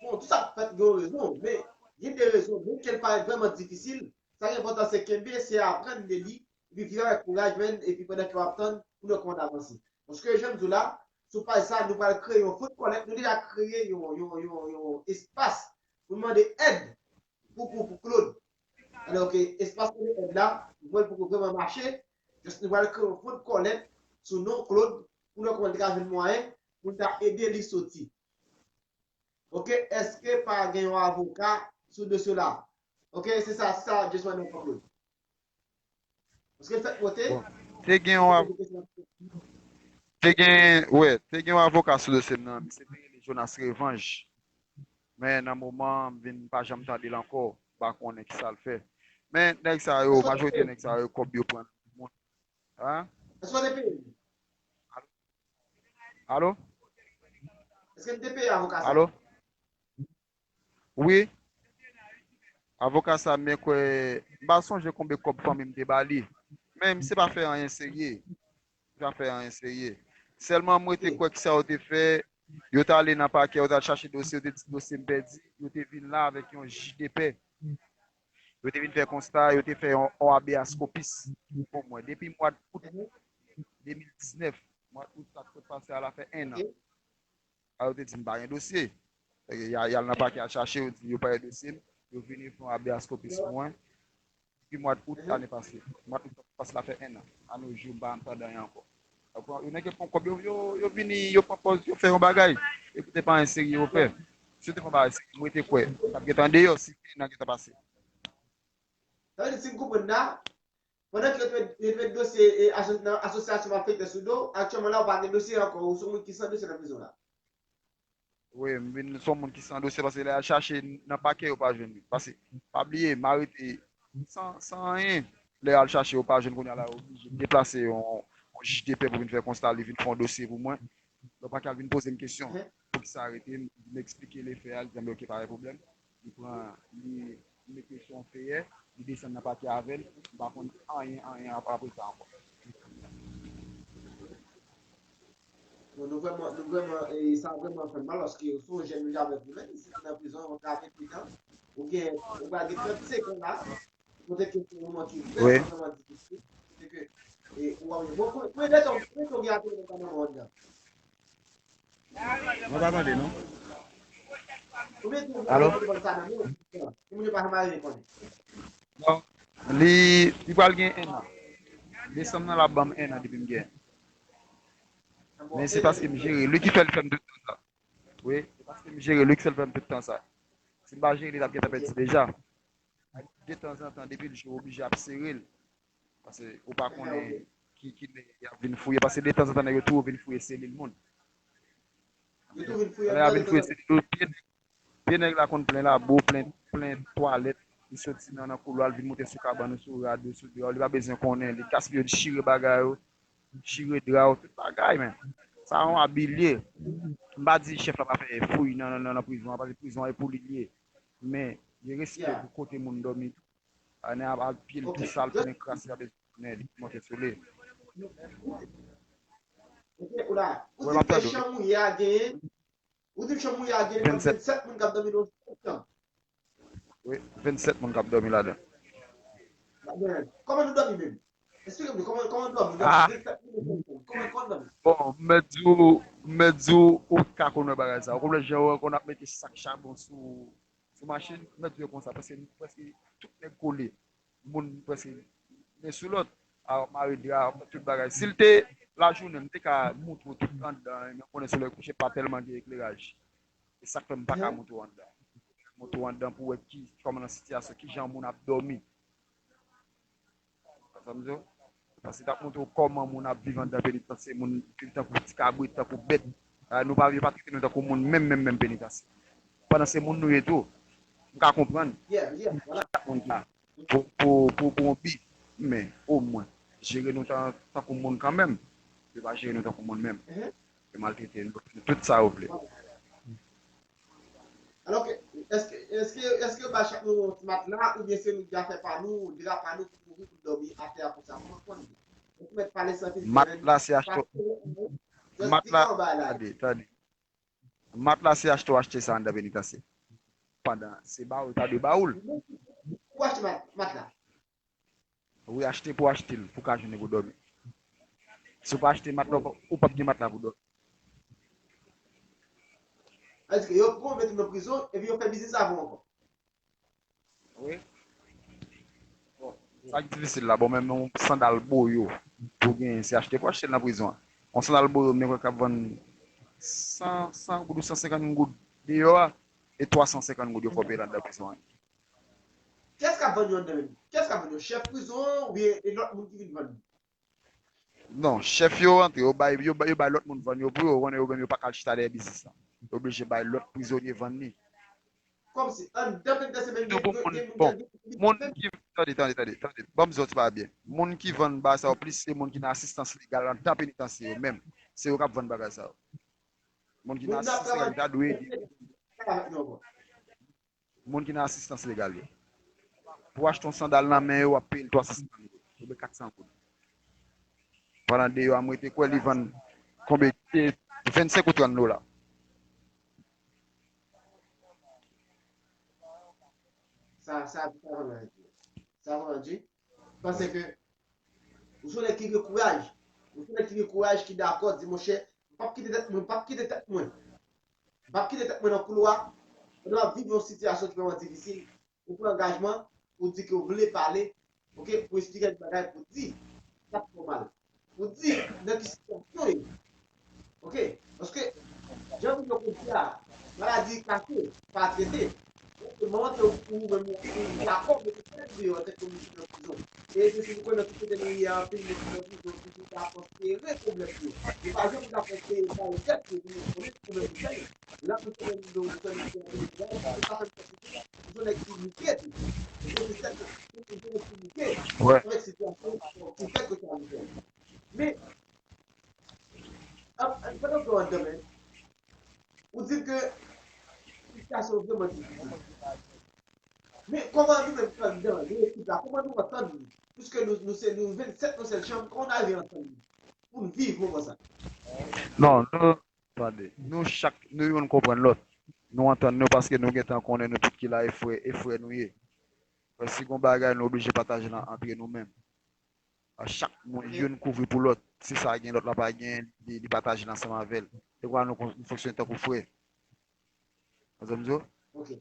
Bon, tout sa k fèt gen yon rezon, men gen de rezon, menm ke l parèt vrèman difisil, sa ki enpòtan se kenbe, se aprann de li, epi viv avèk kouraj, men, epi pandan ke w ap tann, pou nou wè kòman n avanse. Paske, jan m di w la, sou paj sa, nou pral kreye yon fon kòlèt, nou deja kreye yon, yon, yon, yon espas pou n mande èd pou, pou, pou Claude. Alò ke espas mande èd la, nou wè l poko vrèman mache, just nou pral kreye yon fon kòlèt sou non Claude, pou nou wè kòman n te ka jwenn mwayen pou n ta ede li soti. Ok, èske pa gen yon avoka sou dosye la? Ok, se sa, se sa, Jeswan nan Claude. Paske l fèk monte. Bon, te gen yon avoka. Te gen, wè, te gen yon avoka sou dosye m nan, misye te rele Jonas Revanj. Men nan moman, m vin pa janm tande l ankò, m pa konnen kisa l fè. Men nèg sa yo, majorite nèg sa yo, kòb yo pran nan men moun. Hein? Èske w te peye? Alo? Èske n te peye avoka sa? Alo? Wi. Avoka sa, men kwè, m pa sonje konbe kòb fanmi m te ba li. Men misye pa fè anyen serye. Misye pa fè anyen serye. Sèlman m rete kwè ki sa yo te fè, yo t ale nan pakè, yo t al chache dosye, yo te di dosye m pèdi, yo te vin la avèk yon jij de pè. Yo te vin fè konsta, yo te fè yon, yon habeas corpus pou mwen. Depi mwa d out de mil diznèf, mwa d out sa k sot pase a la fè en an. A yo te di m pa gen dosye. Y al nan pakè al chache, yo di yo pa gen dosye m. Yo vini fè yon habeas corpus pou mwen. Depi mwa d out ane pase. Mwa d out pase la fè en an. A nos jours, m pa janm tande anyen ankò. Yo nèg yo pran kòb yo, yo, yo vini, yo pran pòz, yo fè yon bagay. Epi se pa anyen serye yo fè. Si yo te fè yon bagay serye, mwen te kwè. Yo t ap gentan deyò, si en an gentan pase. Sa vle di, si m konprann la, pandan ke yo te met, yo te met dosye e, aso- nan asosyasyon malfektè sou do, aktyèlman la, ou pa gen dosye ankò, ou se yon moun ki san dosye nan prizon la. Wi, m vin se yon moun ki san dosye, paske lè y al chache nan pakè, yo pa jwenn li. Paske, pa bliye, m arete san, san anyen. Lè y al chache, yo pa jwenn, kounye a la, yo oblije deplase yon, yon jij de pè pou vin fè konsta, li vin fè yon dosye pou mwen. Donk, pakè a vin poze m kesyon, poukisa arete m, m eksplike lefè a, li di m, ok, pa gen pwoblèm. Li pran, li mete sou yon feyè, li desann nan pakè avè l, m pa konn anyen, anyen ap- apre sa ankò. Bon, nou vrèman, nou vrèman, e sa vrèman fè m mal, paske ou se yon jèn, ou avèk ou menm, si w nan prizon, ou ka venntuit an, ou gen, ou pral gen trannsenk an la, kote ke se yon moman ki vrèman, vrèman difisil, kote ke, e, ou ap, bon, konbyen tan, konbyen tan w gen ap nan kay nan anndan? Mwen pa tande, non. Konbyen tan w gen ap nan kay nan anndan? Ki moun yo pa janm arive konnen? Non, li, li pral gen en an. Desanm nan l ap ban m en an depi m gen. Men se paske m jere li ki fè l fè m tout tan sa. Wi, se paske m jere li ki fè l fè m tout tan sa. Si m pa jere li, l ap gentan pèdi deja. Detanzantan, depi l jwe, oblije ap sere l. Paske ou pa konnen ki, ki lè y ap vin fouye. Paske detanzantan, nèg yo toujou vin fouye selil moun. Lè y ap vin fouye selil ou, pye nèg, pye nèg la konn plen labo, plen, plen twalèt. Li soti nan, nan koulwa, l vin moute sou kabann ou, sou rad ou, sou dra ou. Li pa bezwen konnen. Li gaspiye, li chire bagay ou, chire dra ou, tout bagay, men. Sa yon abi l ye. M pa di chèf la pa fè fouy nan, nan, nan, nan prizon an, paske prizon an e pou li l ye. Men, gen respè pou kote moun dòmi. Anè a, a pye l tou sal, tounen kras, li pa bezwen konnen, li monte sou li. Ok, ou la. Ou di m ke chanm ou ye a genyen, ou di m chanm ou ye a genyen vennsenk moun k ap dòmi nan yon sèl chanm. Wi, vennsenk moun k ap dòmi ladan. Kòman nou dòmi menm? Esplike m, kòman, kòman nou dòmi? Vennsenk moun nan yon sèl chanm. Kòman, kòman nou dòmi? Bon, m mèt di w, m mèt di w, ou ka konn wè bagay sa. Ou konprann jan yo konn ap mete sak chabon sou, sou machin, m mèt di w konsa, paske nou prèske tout nèg kole. Moun prèske men sou lòt, a mare dra, tout bagay. Si l te lajounen, m te ka montre w tout anndan, men konnen solèy kouche pa tèlman gen ekleraj. E sa k fè m pa ka montre w anndan. Montre w anndan pou w wè ki, kòman nan sitiyasyon, ki jan moun ap dòmi. Sa m di w? Paske t ap montre w kòman moun ap viv anndan penitansye, moun viv tankou ti kabrit, tankou bèt. Ah, nou pa, yo pa trete nou tankou moun menm, menm, menm penitansye. Pandan se moun nou ye tou. M ka konprann. Chak moun la. Pou, pou, pou, pou yon bi. Men, omwen, jere nou tan, tankou moun kanmenm. Yo pa jere nou tankou moun menm. Yo maltrete nou. Tout sa yo vle. Alò ke, èske, èske, èske yo ba chak moun yon ti matla, oubyen se nou ki afè pa nou, dra pa nou pou kouvri, pou dòmi atè a konsa? Kòman, kòman nou ye? Èske mèt pale san filtè? Matla se achte. Matla, tande, tande. Matla se achte w achte sa anndan penitansye. Pandan se ba w, yo ta dwe ba w l. Ou achte mat, matla? Wi, achte pou achte l, pou ka jwenn pou dòmi. Si w pa achte matla, ou p ap gen matla pou dòmi. Paske yo pran w mete nan prizon, epi yo fè biznis avè w ankò. Wi. Bon, sa k difisil la, bon, menm yon sandal boyo pou genyen, se achte pou achte l nan prizon an. Yon sandal boyo, m kwè k ap vann san, san goud ou san senkant goud deyò a, e twa san senkant goud yo fè w peye l anndan prizon an. Kiyès k ap vann yo anndan menm? Kiyès k ap vann yo? Chèf prizon an oubyen e lòt moun ki vin vann yo? Non, chèf yo rantre, yo bay, yo bay, yo bay lòt moun vann yo pou yo, konnen yo menm yo pa ka al chita dèyè biznis la. Yo oblije bay lòt prizonye vann li. Kòmsi, anndan penitansye menm, gen moun, gen moun, gen moun, moun ki, tande, tande, tande, tande, ban m di w ti bagay byen. Moun ki vann bagay sa yo plis, se moun ki nan asistans legal anndan penitansye yo menm. Se yo k ap vann bagay sa yo. Moun ki nan asistans legal yo ta dwe ede. Moun ki nan asistans legal yo. Pou w achte yon sandal nan men yo, w ap peye l twa san senkant goud oubyen kat san goud. Pandan deyò a, m rete kwè li vann konbyen? Vennsenk ou trant dola. Sa, sa, sa vrèman di. Sa vrèman di. Paske ou se yon nèg ki gen kouraj. Ou se yon nèg ki gen kouraj, ki dakò, di, monchè, m p ap kite tèt mwen, m p ap kite tèt mwen. M p ap kite tèt mwen nan koulwa. Pandan m ap viv yon sitiyasyon ki vrèman difisil, ou pran angajman, ou di ke w vle pale, oke, pou eksplike kèk bagay, pou di sa k fè w mal, pou di nan ki sitiyasyon w ye. Oke? Paske, jan moun yo konn di a, maladi kache, pa trete. Donk, mwen wè ke ou menm ou dakò mete tèt ou deyò antanke moun ki nan prizon. E se si nou konnen tout kote nou ye a, anpil moun ki nan prizon toujou ta konsidere pwoblèm yo. Yo pa janm ta konsidere pa yo tèt yo pou yo konnen pwoblèm yo genyen. Lè nou konnen nou nou konnen nou konnen nou konnen nou pa fè nou konsidere. Ou se nèg ki bouke tou. Ou se nèg ki bouke. Ou se nèg ki bouke avèk sitiyasyon ki fè ke sa rive. Men, an, an, pandan w gen anndan menm, ou di ke sitiyasyon vrèman difisil. Men kòman nou menm ki anndan, nou ekip la, kòman nou antann nou? Piske nou, nou se, nou vennsenk nan sèl chanm, kòman nou arive antann nou? Pou n viv moman sa? Non, nou, tande, nou chak, nou youn konprann lòt. Nou antann nou paske nou gentan konnen nou tout ki la e frè, e frè nou ye. Fè si gon bagay nou oblije pataje l antre nou menm. Chak moun, youn kouvri pou lòt. Si sa gen, lòt la pa gen, li, li pataje l ansanm avè l. Se kwa nou kon- nou fonksyone tankou frè. Konprann sa m di w? Ok.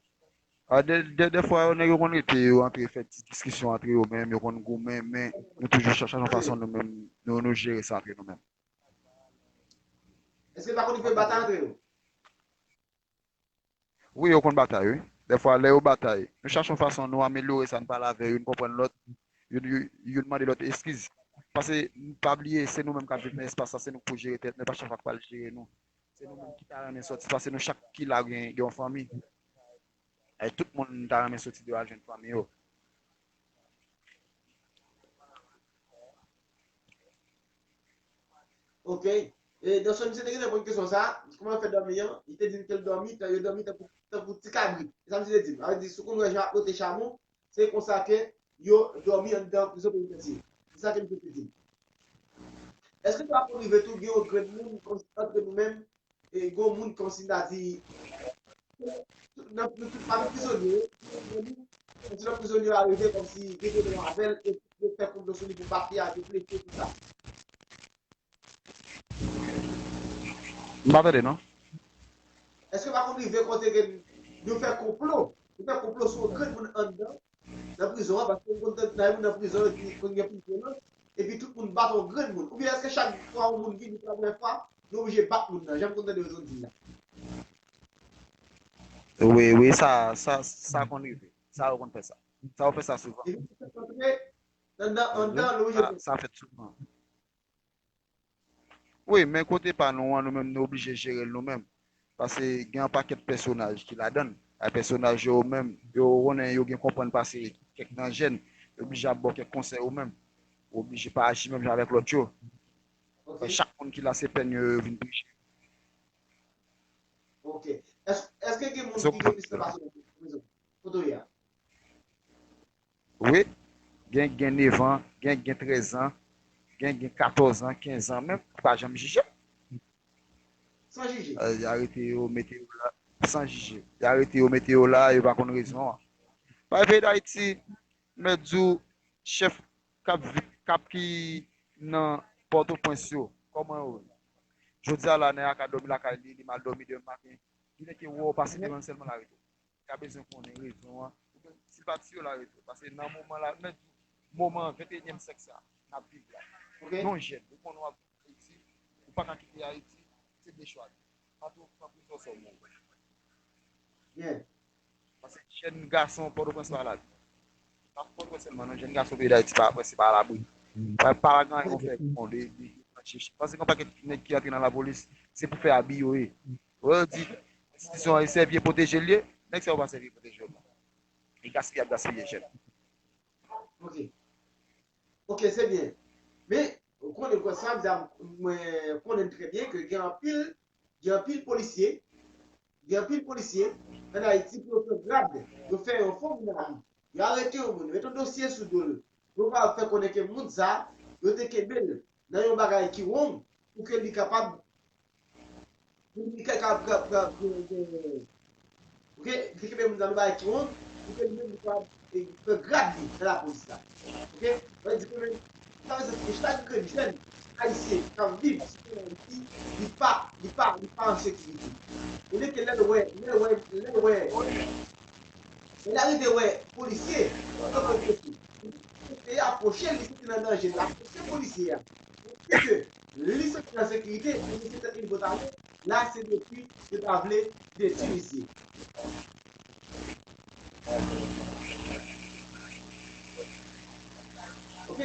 A, de, de, dèfwa, yo, nèg yo konn rete, yo antre fè ti diskisyon antre yo menm, yo konn goumen, men nou toujou chache yon fason nou menm, nou, nou jere sa antre nou menm. Èske pa konn rive batay antre yo? Wi, yo konn batay, wi. Dèfwa, lè yo batay, nou chache yon fason, nou amelyore sa, nou pale avè yo, nou konprann lòt, youn, youn, youn mande lòt eskiz. Paske, pa bliye, se nou menm k ap viv nan espas la, se nou k pou jere tèt, men pa chak fwa k pral jere nou. Se nou menm ki ta renmen sòti, paske nou chak ki la gen, gen yon fanmi. E tout moun ta renmen soti deyò al jwenn fanmi yo. Ok. E Nelson, misye te gen reponn kesyon sa, kòman yo fè dòmi an? Li te di n ke l dòmi, tan yo dòmi tankou, tankou ti kabrit. E sa misye te di m. Sa vle di, si w konn wè jan y ap lote chamo, se konsa ke yo dòmi anndan prizon penitansye. Se sa ke misye te di m. Èske sa pa konn rive tou gen yon grenn moun antre nou menm e gen yon moun kòmsi m ta di, nan, nou tout pami prizonye, kòmsi lòt prizonye yo arive kòmsi gen pwoblèm avè l, epi yo fè konplo sou li pou bat li a, yo blese, tout sa. M pa tande, non. Èske pa konn rive kote ke nou fè konplo, nou fè konplo sou yon grenn moun anndan, nan prizon an, paske m konn tande nan moun nan prizon yo ki konn gen plis vyolans, epi tout moun bat yon grenn moun. Oubyen èske chak fwa yon moun vini pou la premyè fwa, nou oblije bat moun nan, jan m konn tande yo toujou di l la? Wi, wi, sa, sa, sa konn rive. Sa yo konn fè sa. Sa yo fè sa souvan. Epi tout moun antre, nan, nan, anndan, nou oblije bat. Sa, sa fèt souvan. Wi, men kote pa nou an, nou menm, nou oblije jere l nou menm. Paske gen yon pakèt pèsonaj ki ladan l. Ay pèsonaj yo menm, yo konnen yo gen konprann pase kèk nan jèn, yo oblije ap ba w kèk konsèy ou menm. Ou oblije pa aji menm jan avèk lòt yo. Fè chak moun ki la se pèn yo, yo vin preche. Ok. Èske, èske gen moun ki gen plis nan pase prizon? Kote w ye a? Wi, gen, gen nèf an, gen, gen trèz an, gen, gen katòz an, kenz an menm, ki pa janm jije. San jije. Y arete yo, mete yo la, san jije. Y arete yo, mete yo la, yo pa konn rezon an. Bay peyi Dayiti, mèt di w, chèf k ap viv, k ap ki nan Pòtoprens yo, kòman yo ye? Jodi a la, nèg la ka dòmi lakay li, li mal dòmi demen maten, li nèk wè w pase devan l sèlman l arete w. Li ka bezwen konnen rezon an. Oubyen si l pa tiye w la rezon. Paske nan moman la, mèt di w, moman venteyinyèm syèk sa n ap viv la. Yon jèn, ou konnen w ap viv Ayiti, ou pa ka kite Ayiti, se de chwa li. Antre ou pran prizon, swa w mouri. Paske jèn gason Pòtoprens pa alabri. Pa Pòtoprens sèlman non, jèn gason peyi Dayiti pa prèske pa alabri. Pa, pa gen anyen yo fè bon de, de, de, paske gen yon pakèt nèg ki antre nan lapolis, se pou fè abi yo ye. Yo di, enstitisyon an, e sèvi e pwoteje l ye, nèg sa yo pa sèvi e pwoteje yo non. E gaspiye y ap gaspiye jèn. Ok. Ok, se byen. Men, ou konnen, sa m di a, mwen konnen trè byen ke gen anpil, gen anpil polisye, gen anpil polisye ann Ayiti pou yo pran grad, yo fè yon fo moun lavi. Yo arete yon moun, yo mete yon dosye sou do l. Yo ka fè konnen ke moun sa, yo te kenbe l nan yon bagay ki wrong pou ke li kapab, pou li ka, ka, ka, ka, ok, li te kenbe moun nan nan bagay ki wrong pou ke li menm li kapab, e, pran grad li nan lapolis la. Ok? Sa vle di ke menm, sa vle di ke chak grenn jèn ayisyen k ap viv sou tè Ayiti, li pa, li pa, li pa an sekirite. Olye ke lè l wè, lè l wè, lè l wè, lè l arive wè polisye, antanke polisye, polisye a apwoche l, li santi l an danje, l apwoche polisye a. Olye ke li santi l an sekirite, li mete tèt li bò talon, la se depi yo ta vle detwi misye. Ok,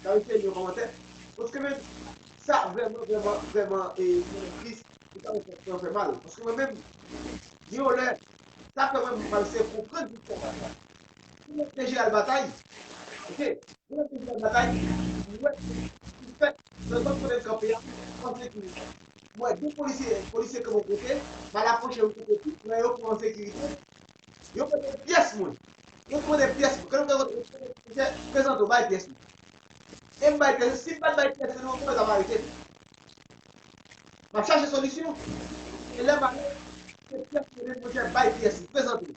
sa yo fè yon kòmantè. Paske menm sa vrèman, vrèman, vrèman, e, vrèman tris, e sa yo fè, sa yo fè mal. Paske mwen menm, gen yon lè, sa fè mwen mal se konprann poukisa. Pou mwen te jeneral batay, ok, pou mwen te jeneral batay, mwen, ki fèt, nan zòn kote m kanpe a, panse ki, mwen, de polisye, polisye kanpe yon kote, m al apwoche yon kote tou, mwen yo pran sekirite, yo mande pyès mwen. Yo mande pyès mwen. Kan yo mande pyès mwen, prezante w, bay pyès mwen. E m bay pyès mwen. Si m pa t bay pyès mwen, yo konn ap arete m. M ap chache solisyon. E lè m ale, se pyès mwen, mwen fè bay pyès mwen. Prezante w.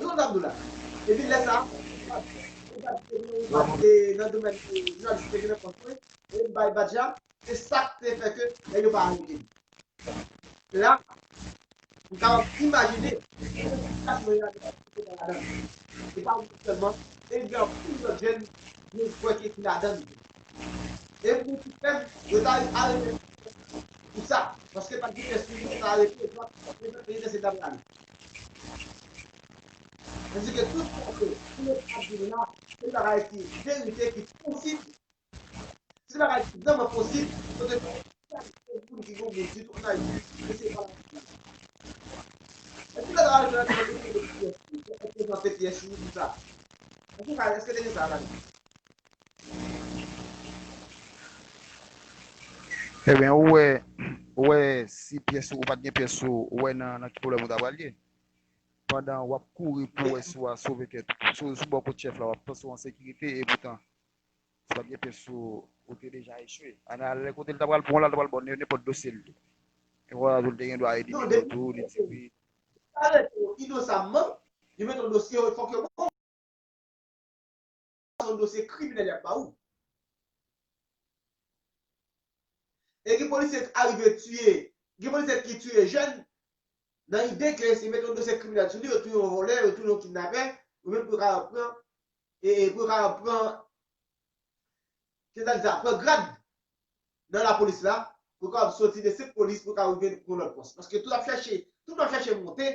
Ou konn sa m di w la. Epi lè sa, nan domèn jounalis te gen nan pòs mwen, e m bay badj la, se sa k te fè ke nèg yo pa arete m. La, Ou kapab imajine, e se sa nou ye ladan, e pa ou sèlman, e gen anpil lòt jèn, nou kwè ke ki ladan li. E pou ti pèp, yo ta arete pou sa, paske pa t gen pyès sou li, yo ta arete, yo ta prezante, yo ta prale. Paske tout sa ke, pou nou ap di la, se yon bagay ki verite, ki posib, se bagay ki vrèman posib, kote tout moun ki gen moun ditou ann Ayiti, e se pa la. Èske lè travay fè nan reprezante pyès ou, reprezante pyès ou, tout sa? Èske sa, èske te gen sa la? Ebyen, ou wè, ou wè si pyès ou, ou pa t gen pyès ou, ou wè nan, nan ki pwoblèm ou ta pral ye. Pandan w ap kouri pou wè si w a sove tèt ou. Si w sou bò kot chèf la, w ap panse w an sekirite, e poutan, si w ap gen pyès ou, ou te deja echwe. Ana, lè kote l ta pral pran w la, l ta pral ba w nenpòt dosye l tou. E w a di w te gen dwa ede nèg yo tou, li di wi. Arete w inosamman, yo mete w dosye, fòk yo ba w se yon dosye kriminèl y ap ba ou. E gen polisye k arive tiye, gen polisye ki tiye jèn, nan ide ke se mete yon dosye kriminèl sou li, yo touye yon vòlè, yo touye yon kidnapè, ou menm pou yo kapab pran, e, e pou yo kapab pran, ki ta di sa, pran grad nan lapolis la, pou kapab soti de senp polis, pou kapab rive nan lòt pòs. Paske tout ap chèche, tout ap chèche monte,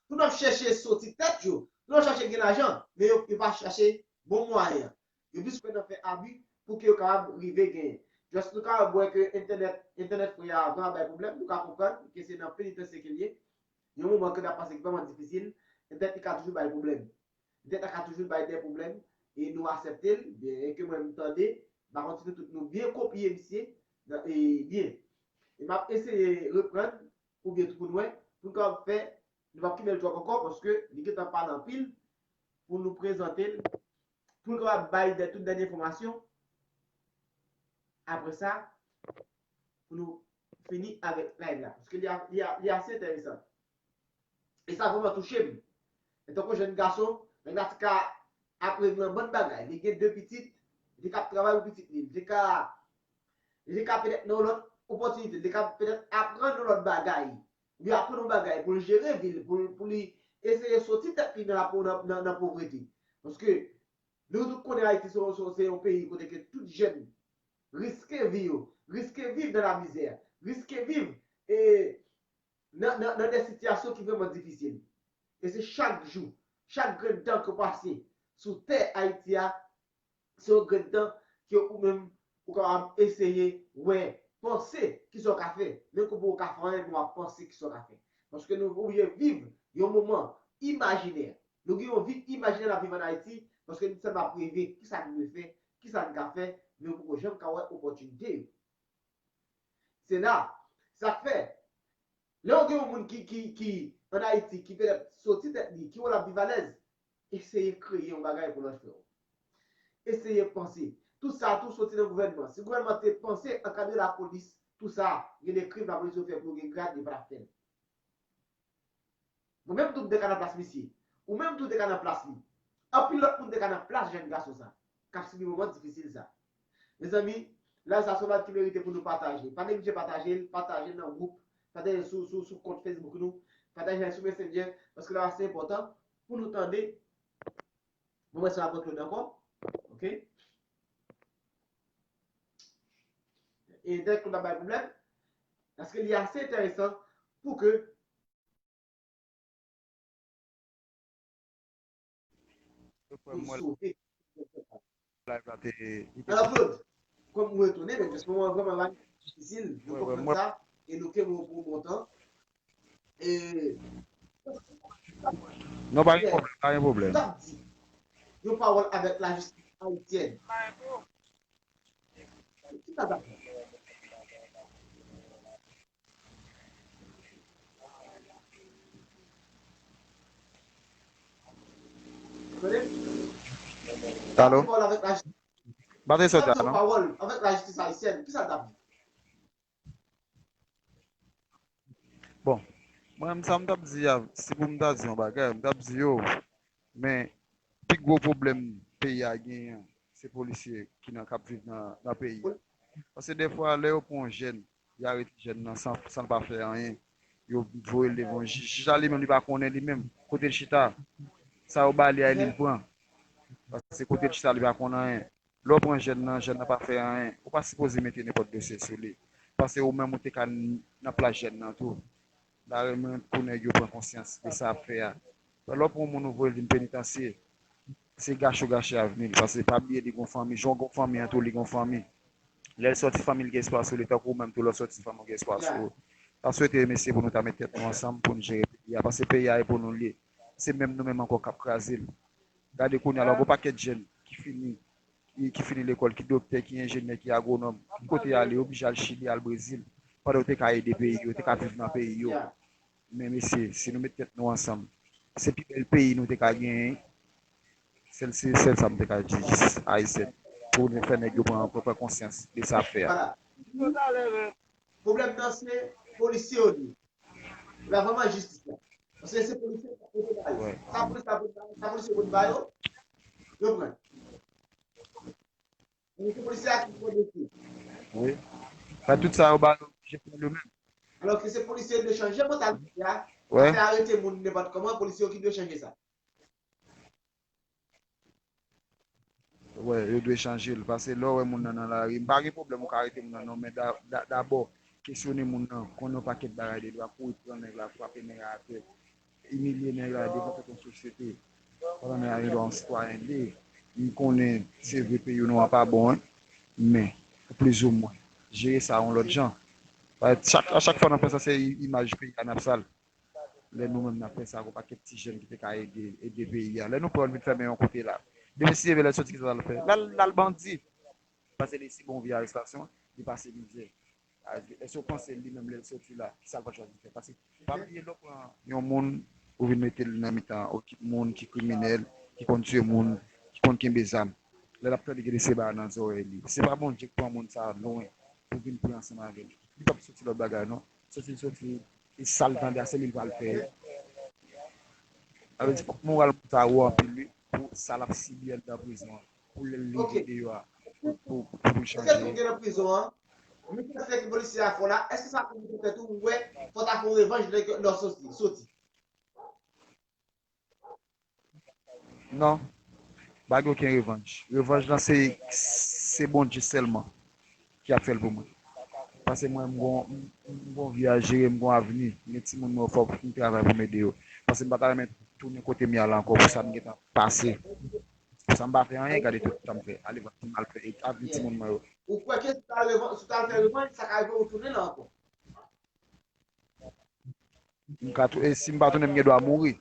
tout ap chèche soti tèt yo, tout ap chèche gen lajan, men yo, yo pa chache bon mwayen an. Yo plis kwè nan fè abi pou ke yo kapab rive genyen. Just nou kapab wè ke entènèt, entènèt frè a vrèman bay pwoblèm, nou ka konprann ke se nan penitansye ke l ye. Yon moman ke n ap pase ki vrèman difisil, entènèt li ka toujou bay pwoblèm. Entènèt la ka toujou bay de pwoblèm, e nou aksepte l, byen, e ke mwen m tande, m pa konn si nou tout nou byen kopye misye, nan, e, byen. E m ap eseye reprann, oubyen tou pou nou wè, pou n kapab fè, nou p ap kenbe l twòp ankò, paske li gentan pale anpil, pou nou prezante l, pou l kapab bay de, tout dènye enfòmasyon. Apre sa, pou nou fini avèk live la, paske li a, li a, li ase enteresan. E sa vrèman touche m. Antanke jèn gason, nèg la te ka ap regle yon bann bagay. Li gen de pitit, li te ka ap travay pou pitit li. Li te ka, li te ka petèt nan yon lòt opòtinite. Li te ka petèt aprann yon lòt bagay. Oubyen aprann yon bagay pou l jere vi l, pou, pou li eseye soti tèt li nan, nan, nan, nan povrete. Paske nou tout konnen Ayiti se yon, se yon, se yon peyi kote ke tout jèn riske vi yo, riske viv nan lamizè, riske viv, e, nan, nan, nan de sitiyasyon ki vrèman difisil. E se chak jou, chak grenn tan ke w pase sou tè Ayiti a, se yon grenn tan ke ou menm, ou kapab eseye wè, panse kisa w ka fè. Menm ke w poko ka fè anyen, men w ap panse kisa w ka fè. Paske nou oblije viv yon moman imajinè. Nou gen yon vi imajinè n ap viv ann Ayiti, paske nou sèlman ap reve kisa n dwe fè, kisa n ka fè, men nou poko janm ka wè opòtinite yo. Se la, sa k fè, lè w gen yon moun ki, ki, ki ann Ayiti, ki petèt soti tèt li, ki wè l ap viv alèz, eseye kreye yon bagay pou lòt frè w. Eseye panse. Tout sa tou soti nan gouvènman. Si gouvènman te panse ankadre lapolis, tout sa, gen de krim lapolis yo fè pou yo gen grad, yo pa t ap fè l. Mwen menm tou m te ka nan plas misye. Ou menm tou te ka nan plas li. Anpil lòt moun te ka nan plas jèn gason sa, k ap sibi moman difisil sa. Mezanmi, live sa se yon live ki merite pou nou pataje. Pa neglije pataje l, pataje l nan gwoup, pataje l sou, sou, sou kont Facebook nou, pataje l sou Messenger, paske live la se enpòtan pou nou tande. Mwen wè se apre Claude ankò. Ok? E dèyè Claude ap bay pwoblèm, paske li ase enteresan pou ke pou sove. Alò, Claude, kòm ou retounen, men jis moman vrèman la difisil, nou konprann sa, e nou kenbe w pou yon bon tan. E, non, pa gen pwoblèm, pa gen pwoblèm. Sa di, yon pawòl avèk lajistis ayisyèn. Ki sa sa fè? Alo? Batri sot la, non? Bon, mwen menm sa m t ap di a, si pou m ta di yon bagay, m t ap di yo, men pi gwo pwoblèm peyi a genyen, se polisye ki nan k ap viv nan, nan peyi a. Paske defwa, lè yo pran yon jèn, y arete jèn nan san, san l pa fè anyen. Yo voye l devan yon jij. Jij la li menm, li pa konnen li menm. Kote l chita, sa yo ba li a, li l pran. Paske kote l chita, li pa konn anyen. Lè w pran jèn nan, jèn nan pa fè anyen. Ou pa sipoze mete nenpòt dosye sou li. Paske ou menm ou te ka n- nan plas jèn nan tou. M ta renmen pou nèg yo pran konsyans de sa y ap fè a. Lè w pran yon moun ou voye l vin penitansye, se gache w gache avni l. Paske pa bliye li gon fanmi. Jan w gon fanmi an tou, li gon fanmi. Lè l sòti fanmi l gen espwa sou li, tankou ou menm tou lè w sòti fanmi w gen espwa sou ou. M ta swete mesye pou nou ta met tèt nou ansanm pou n jere peyi a. Paske peyi a e pou nou l ye. Se menm nou menm ankò k ap kraze l. Gade kounye a la, gon pakèt jèn ki fini, ki, ki fini lekòl, ki doktè, ki enjenyè, ki agwonòm. Ki kote y ale? Yo oblije al Chili, al Brezil. Pandan yo te ka ede peyi yo, yo te ka viv nan peyi yo. Men mesye, si nou met tèt nou ansanm, se pi bèl peyi nou te ka genyen. Sèl, se sèl sa m te ka di Ayisyen. Pou nou fè nèg yo pran, pran, pran konsyans de sa y ap fè a. Vwala. Pwoblèm nan se polisye yo li. L ap vrèman jistis la. Paske se polisye ki pote ba yo. Sa polis la pote ba yo, sa polisye pote ba yo, yo pran. Men se polisye a ki pran dosye. Wi. Sa tout sa yo ba yo, je pran yo menm. Alò ke se polisye yo dwe chanje mantalite a. Wi. Pa fè arete moun nenpòt kòman, polisye yo ki dwe chanje sa. Wè, yo dwe chanje l. Paske lè w wè moun nan nan lari, m pa gen pwoblèm ou ka arete moun nan non, men da- da- dabò, kesyone moun nan, konnen yon pakèt bagay de dwa, kouri pran nèg la, frape nèg la atè, imilye nèg la devan tout yon sosyete. Pandan nèg la gen dwa yon sitwayen li ye. M konnen se vre peyi nou an pa bon, wi, men, plizoumwen, jere sa yon lòt jan. Paske chak, a chak fwa n ap fè sa, se i- imaj peyi a n ap sal. Lè nou menm n ap fè sa, gon pakèt ti jèn ki te ka ede, ede peyi a. Lè nou pran l vin fèmen yon kote la. Depi si lè l soti, kisa l al fè? L al, l al bandi. Paske li sibi yon vi arestasyon, li pase mizè. Èske w panse li menm lè l soti la, kisa l pral chwazi fè? Paske pa bliye lè w pran yon moun, ou vin mete l nan mitan ekip moun ki kriminèl, ki konn tiye moun, ki konn kenbe zam. Lè l ap tande gen de se bagay nan zòrèy li. Se pa Bondye k pran moun sa a lwen pou vin pran ansanm avè l. Li p ap soti lòt bagay non. Soti, soti, e sa l tande a, se li l pral fè. Sa vle di, fòk moral moun sa a wo anpil, wi, pou sa l ap sibi anndan prizon an, pou lè l leve deyò a, pou, pou, pou l chanje. Èske tou gen nan prizon an, men sa fè ke polisye a fè w la, èske sa pou mete tèt ou, ou wè, fò w ta fè yon revanj lè, lè w soti, soti? Non. Pa gen okenn revanj. Revanj lan se, se Bondye sèlman ki ap fè l pou mwen. Paske mwen, m gon, m gon vi a jere, m gon avni. M gen timoun mwen, fòk m travay pou m ede yo. Paske m pa ta renmen tounen kote m ye a la ankò pou sa m gentan pase. Pou sa m pa fè anyen, gade tout sa m fè. Ale vant m al fè avni timoun mwen yo. Ou kwè ke si w ta revan- si w ta fè revanj, sa ka rive ou tounen la ankò? M ka tou- e si m pa tounen, m gen dwa mouri.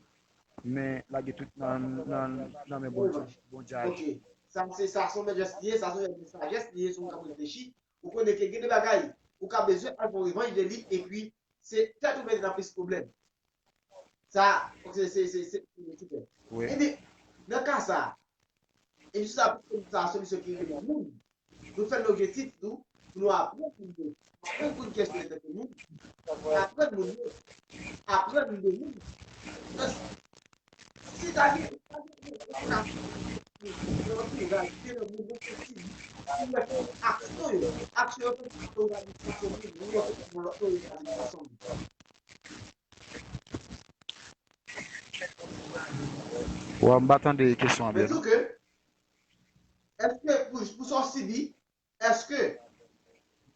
Men lage tout nan, nan, nan men Bondye. Bondye aji. Ok. Sa se, sa se yon jès li ye, sa se yon jès de sajès li ye, si w ka reflechi, ou konnen ke gen de bagay, ou ka bezwen al pran revanj de li, epi se tèt ou mete nan plis pwoblèm. Sa, ok, se, se, se, se, se, se, wi. Ebyen, nan ka sa, e se sa, pou sa, solisyon ki rive nan moun. Nou fè l objektif nou, pou nou aprann moun yo. Aprann pou n kesyone tèt nou. Aprann moun yo. Aprann de moun. Paske si ta gen, ta gen, ta gen antouraj, gen nan moun yo ki, ki wè ke aksyon yo, aksyon yo fè aksyon yo pa di fason moun, moun yo fè moun lòt yo pa di fason moun. Wa, m pa tande kesyon an byen. Men tou ke, èske pou, pou sa w sibi, èske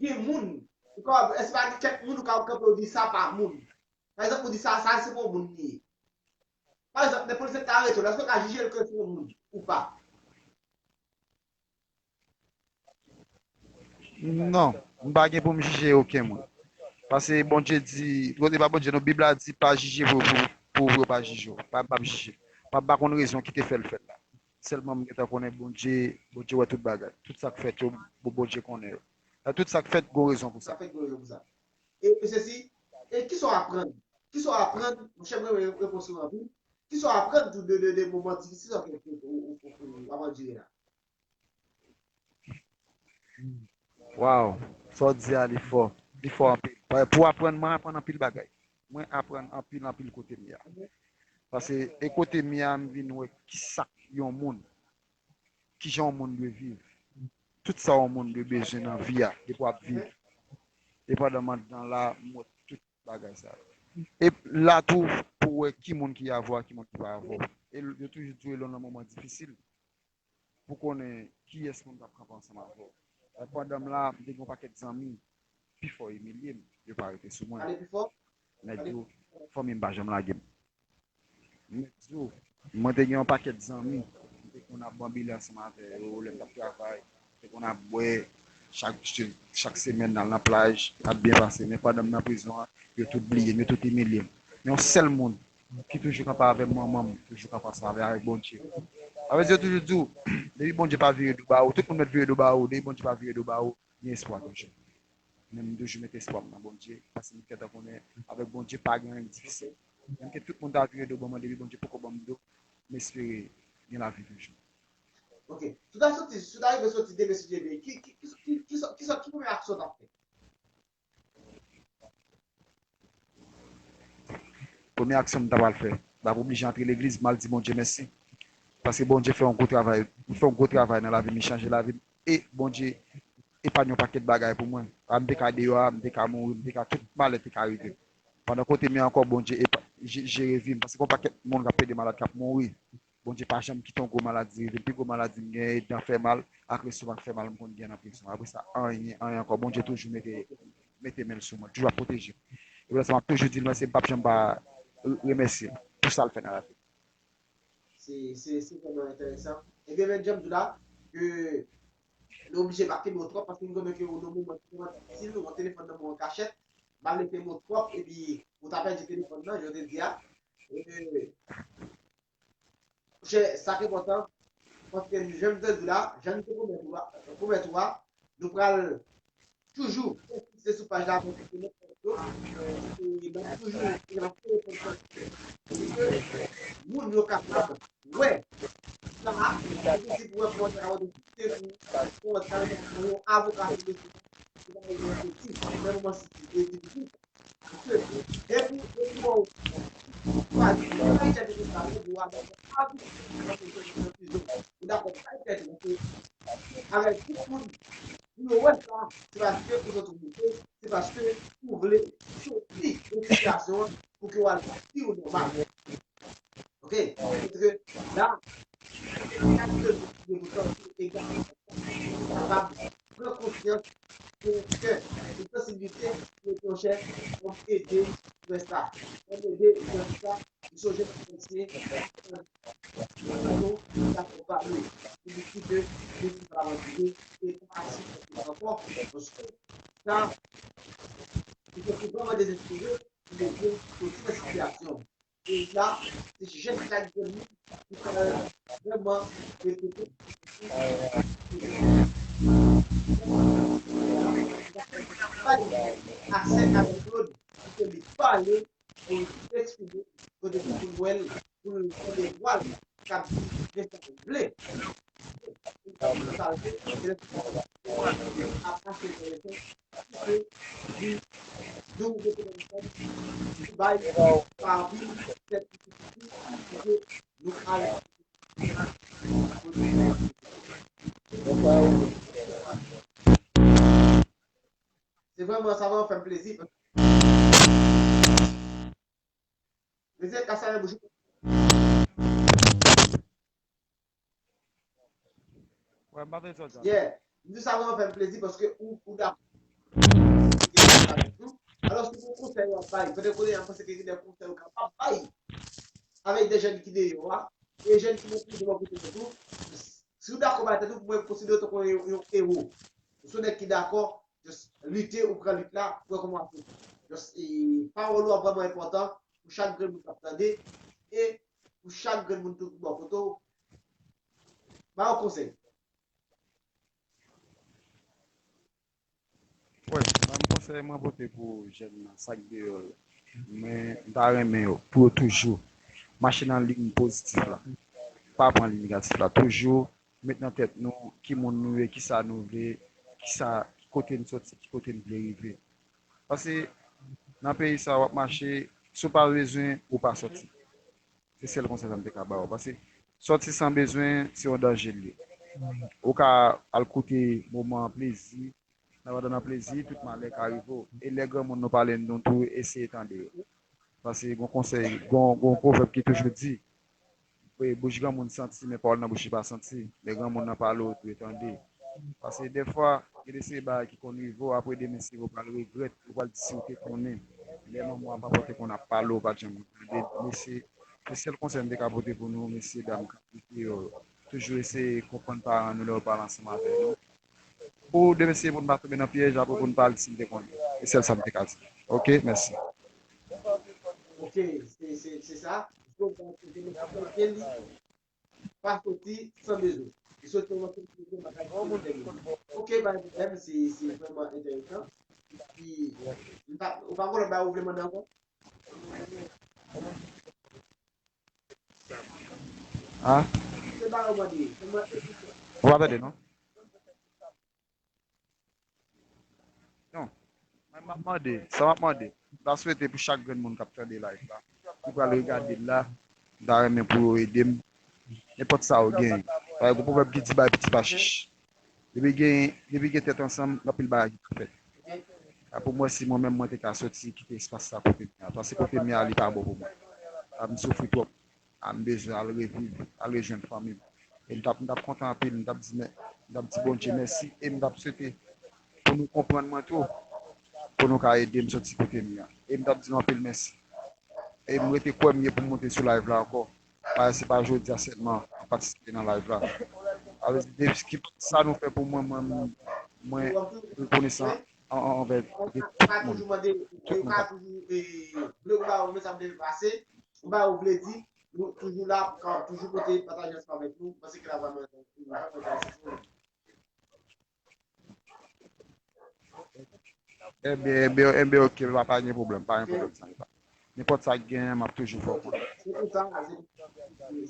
gen moun, ou ka, èske pa gen kèk moun ou ka kanpe ou di sa pa moun? Pa egzanp, ou di sa, sa se pa yon moun li ye. Pa egzanp, lè polisye ta arete w, èske w ka jije l ke se yon moun ou pa? Non, m pa gen pou m jije okenn moun. Paske Bondye di, kote pa Bondye, non, Bib la di, pa jije pou, pou, pou, pou yo pa jije w. Pa, m p ap jije. M p ap pa konn rezon ki te fè l fèt la. Sèlman m gentan konnen Bondye, Bondye wè tout bagay. Tout sa k fèt yo, Bon- Bondye konnen yo. Nan tout sa k fèt, gon rezon pou sa. Sa fèt, gon rezon pou sa. E, e sesi, e kisa w aprann? Kisa w aprann? Monchè, mwen renmen repons ou anpil. Kisa w aprann tou de, de, de moman difisil sa ke, ke, ke, ke, ke w ap andire la? Waw, sa w di a, li fò. Li fò anpil. Paske pou aprann, mwen aprann anpil bagay. Mwen aprann anpil, anpil kote m ye a. Paske e kote m ye a, m vin wè kisa yon moun, kijan yon moun dwe viv. Tout sa yon moun dwe bezwen nan vi a, depi w ap viv. E pandan m anndan la, m wè tout bagay sa yo. E la tou, pou wè ki moun ki avè w, ki moun ki pa avè w. E yo toujou di w, e lè w nan moman difisil, pou konnen kiyès moun k ap kanpe ansanm avè w. Pandan m la, m te gen yon pakèt zanmi, pi fò imilye m, yo pa rete sou mwen. Nèg yo, fanmi m pa janm lage m. Nèg yo, mwen te gen yon pakèt zanmi, m te konn ap banbile ansanm avè yo, lè m t ap travay, m te konn ap bwè, chak, chak semèn n al nan plaj, ap byen pase. Men pandan m nan prizon an, yo tout bliye m, yo tout imilye m. Men yon sèl moun ki toujou kanpe avè m, manman m, toujou kanpe ansanm avè, avèk Bondye. Sa vle di yo toujou di w, depi Bondye pa vire do ba ou, tout moun mèt vire do ba ou, depi Bondye pa vire do ba ou, gen espwa toujou. Men m toujou met espwa m nan Bondye, paske m gentan konnen avèk Bondye pa gen anyen k difisil. Menm ke tout moun ta vire do ban mwen, depi Bondye poko ban m do, m espere gen lavi toujou. Ok. Si w ta soti, si w ta rive soti demen si Dye vle, ki, ki, ki, ki, ki, sòt- ki, sòt- ki premye aksyon w t ap fè? Premye aksyon m ta pral fè, m t ap oblije antre legliz, m al di Bondye mèsi. Paske Bondye fè yon gwo travay, li fè yon gwo travay nan lavi m, li chanje lavi m. E Bondye epanye yon pakèt bagay pou mwen. A, m te ka deyò a, m te ka mouri, m te ka, tout malè te ka rive m. Pandan kote m ye ankò, Bondye epa- je- jere vi m. Paske gen yon pakèt moun k ap plede malad, k ap mouri. Bondye pa janm kite yon gwo maladi rive m. Pi gwo maladi m genyen, e dan fè mal, ak lestomak fè mal, m konn gen nan prizon. Apre sa, anyen, anyen ankò. Bondye toujou mete, mete men l sou mwen, toujou ap pwoteje m. E pou sa, m ap toujou di l mèsi, m p ap janm pa re- remèsye l pou sa l fè nan lavi m. Se, se, se vrèman enteresan. Ebyen, men jan m di w la, ke nou oblije pa kenbe w twòp, paske m konnen ke w nan moman ki vrèman difisil, ou nan telefòn nan men w an kachèt, m pa vle kenbe w twòp, epi ou ta pèdi telefòn nan, jan w te di a. E, monchè, sa k enpòtan, paske jan m te di w la, jan nou te pwomèt ou a, pwomèt ou a, nou pral toujou ensiste sou paj la avèk nenpòt yo. E n ap toujou, e n ap toujou fè n santi ke moun yo kapab wè sa, se pou wè kòman sa kapab ensiste pou kòman sa nan yon avoka se mesye ki pa gen yon soti nan moman si e difisil. Paske depi, depi w pa di, pa di, pa di, pa di, ou dakò, pa di, paske avèk tout moun, pou yo wè sa, se paske ou sot moute, se paske ou vle soti nan sitiyasyon an pou ke w al viv nòmal. Ok? Paske la, chak moun ki gen pou santi egal, kapab pran konsyans ke, ke yon sansiblite, ke yon chè, w ap ede frè sa. W ap ede frè sa. M sonje m ap panse, Ricardo, ki t ap pale, ki di ke Jezi pa abandone, e pa asiste ankò, paske sa, li te vrèman dezespere, li te soti nan sitiyasyon. E la, se jèn chak grenn moun ki pral vrèman repete. Pale asè avèk Claude, pou ke li pale, pou l eksprime, kote pou l wè l, pou l tande vwa l, k ap di, men sa l vle. Pou l ka pou l salve, e lè sa l ap mache nan leson, pou ke li, nou, nou bay pa vil, tèt, pou ke nou al. Se vrèman, sa vrèman fè m plezi. Mesye, kase nan bouch ou. Wè, m pa tande sa w di a. Yeah. M di sa vrèman fè m plezi paske ou, ou dakò. Alò, se yon konsèy w ap bay. Pètèt kounye a, m panse ke gen de konsèy ou kapab bay avèk de jèn ki deyò a, e jèn ki nan prizon bò kote yo tou. Si w dakò bay tèt ou, mwen konsidere w tankou yon, yon ewo. Ou se yon nèg ki dakò, just lite, ou pran lit la, ou wè kòman w ap fè. Just, e, pawòl ou a vrèman enpòtan pou chak grenn moun k ap tande, e pou chak grenn moun tou ki bò kote w. Ba yo konsèy. Wi, menm konsèy mwen pote pou jèn nan, sa k deyò yo. Men, m ta renmen yo, pou yo toujou mache nan liy pozitif la. Pa pran liy negatif la. Toujou met nan tèt nou ki moun nou ye, kisa nou vle, kisa, ki kote n soti, ki kote n vle rive. Paske nan peyi sa w ap mache, si w pa bezwen, ou pa soti. Se sèl konsèy sa m te ka ba w. Paske sòti san bezwen, se yon danje l ye. Ou ka al koute moman plezi, nan pandan nan plezi, tout malè ka rive w. E lè granmoun nou pale nou tou, eseye tande yo. Paske gon konsèy, gon, gon pwovèb ki toujou di, e, bouch granmoun santi, men pawòl nan bouch li pa santi. Men granmoun nan pale, ou dwe tande. Paske dèfwa, gen de seri bagay ki konn rive w, apre demen, se ou pral regrèt, ou pral di si w te konnen. Lè manman w ap rapòte konn ap pale, ou pa t janm tande. Men se, se sèl konsèy m te ka pote pou nou, mesye dam k ap koute yo. Toujou eseye konprann paran nou lè yo pale ansanm avè nou. Pou demen se pou n pa tonbe nan pyèj, apre pou n pa al di si n te konnen. E sèl sa m te ka di. Oke, mèsi. Ok, se, se, se sa. Fò w pa kote nou pa kote li, pa soti san bezwen. Li soti nan yon sèl kote, bagay ki te tèmine. Ok, pa gen pwoblèm, se, se vrèman enteresan. Epi, m pa, ou pa gen lòt bagay ou vle mande ankò? Ha? Se bagay ou mande, se mwen. Ou pa tande, non? Non. Mwen, m ap mande, sa m ap mande, m ta swete pou chak grenn moun k ap tande live la, ki pral regade l la, m ta renmen pou yo ede m. Nenpòt sa yo genyen. Paske gon pwovèb ki di bay piti pa chich. Depi gen, depi gen tèt ansanm, anpil bagay ki ka fèt. A pou mwen, si mwen menm mwen te ka soti kite espas sa kote m ye a, paske kote m ye a, li pa bon pou mwen. A m soufri twòp. A m bezwen al reviv, al rejwenn fanmi m. E m t ap, m t ap kontan anpil, m t ap di, mè- m t ap di Bondye mèsi, e m t ap swete pou nou konprann mwen tou, pou nou ka ede m soti kote m ye a. E m t ap di nou anpil mèsi. E m rete kwè m ye pou m monte sou live la ankò. Paske se pa jodi a sèlman m patisipe nan live la. Sa vle di, depi ki sa nou fè pou mwen, mwen, mwen rekonesan an, an, anvè de tout moun. Tout moun. Ou ba yo mesaj de pase, ou ba yo vle di, nou toujou la pou ka toujou pote pataje ansanm avèk nou. Mwen se Kravwa mwen. Ebyen, ebyen, ebyen, oke, pa, pa gen pwoblèm, pa gen pwoblèm sa. Nenpòt sa k genyen, m ap toujou fè w konnen. Se pou sa, se,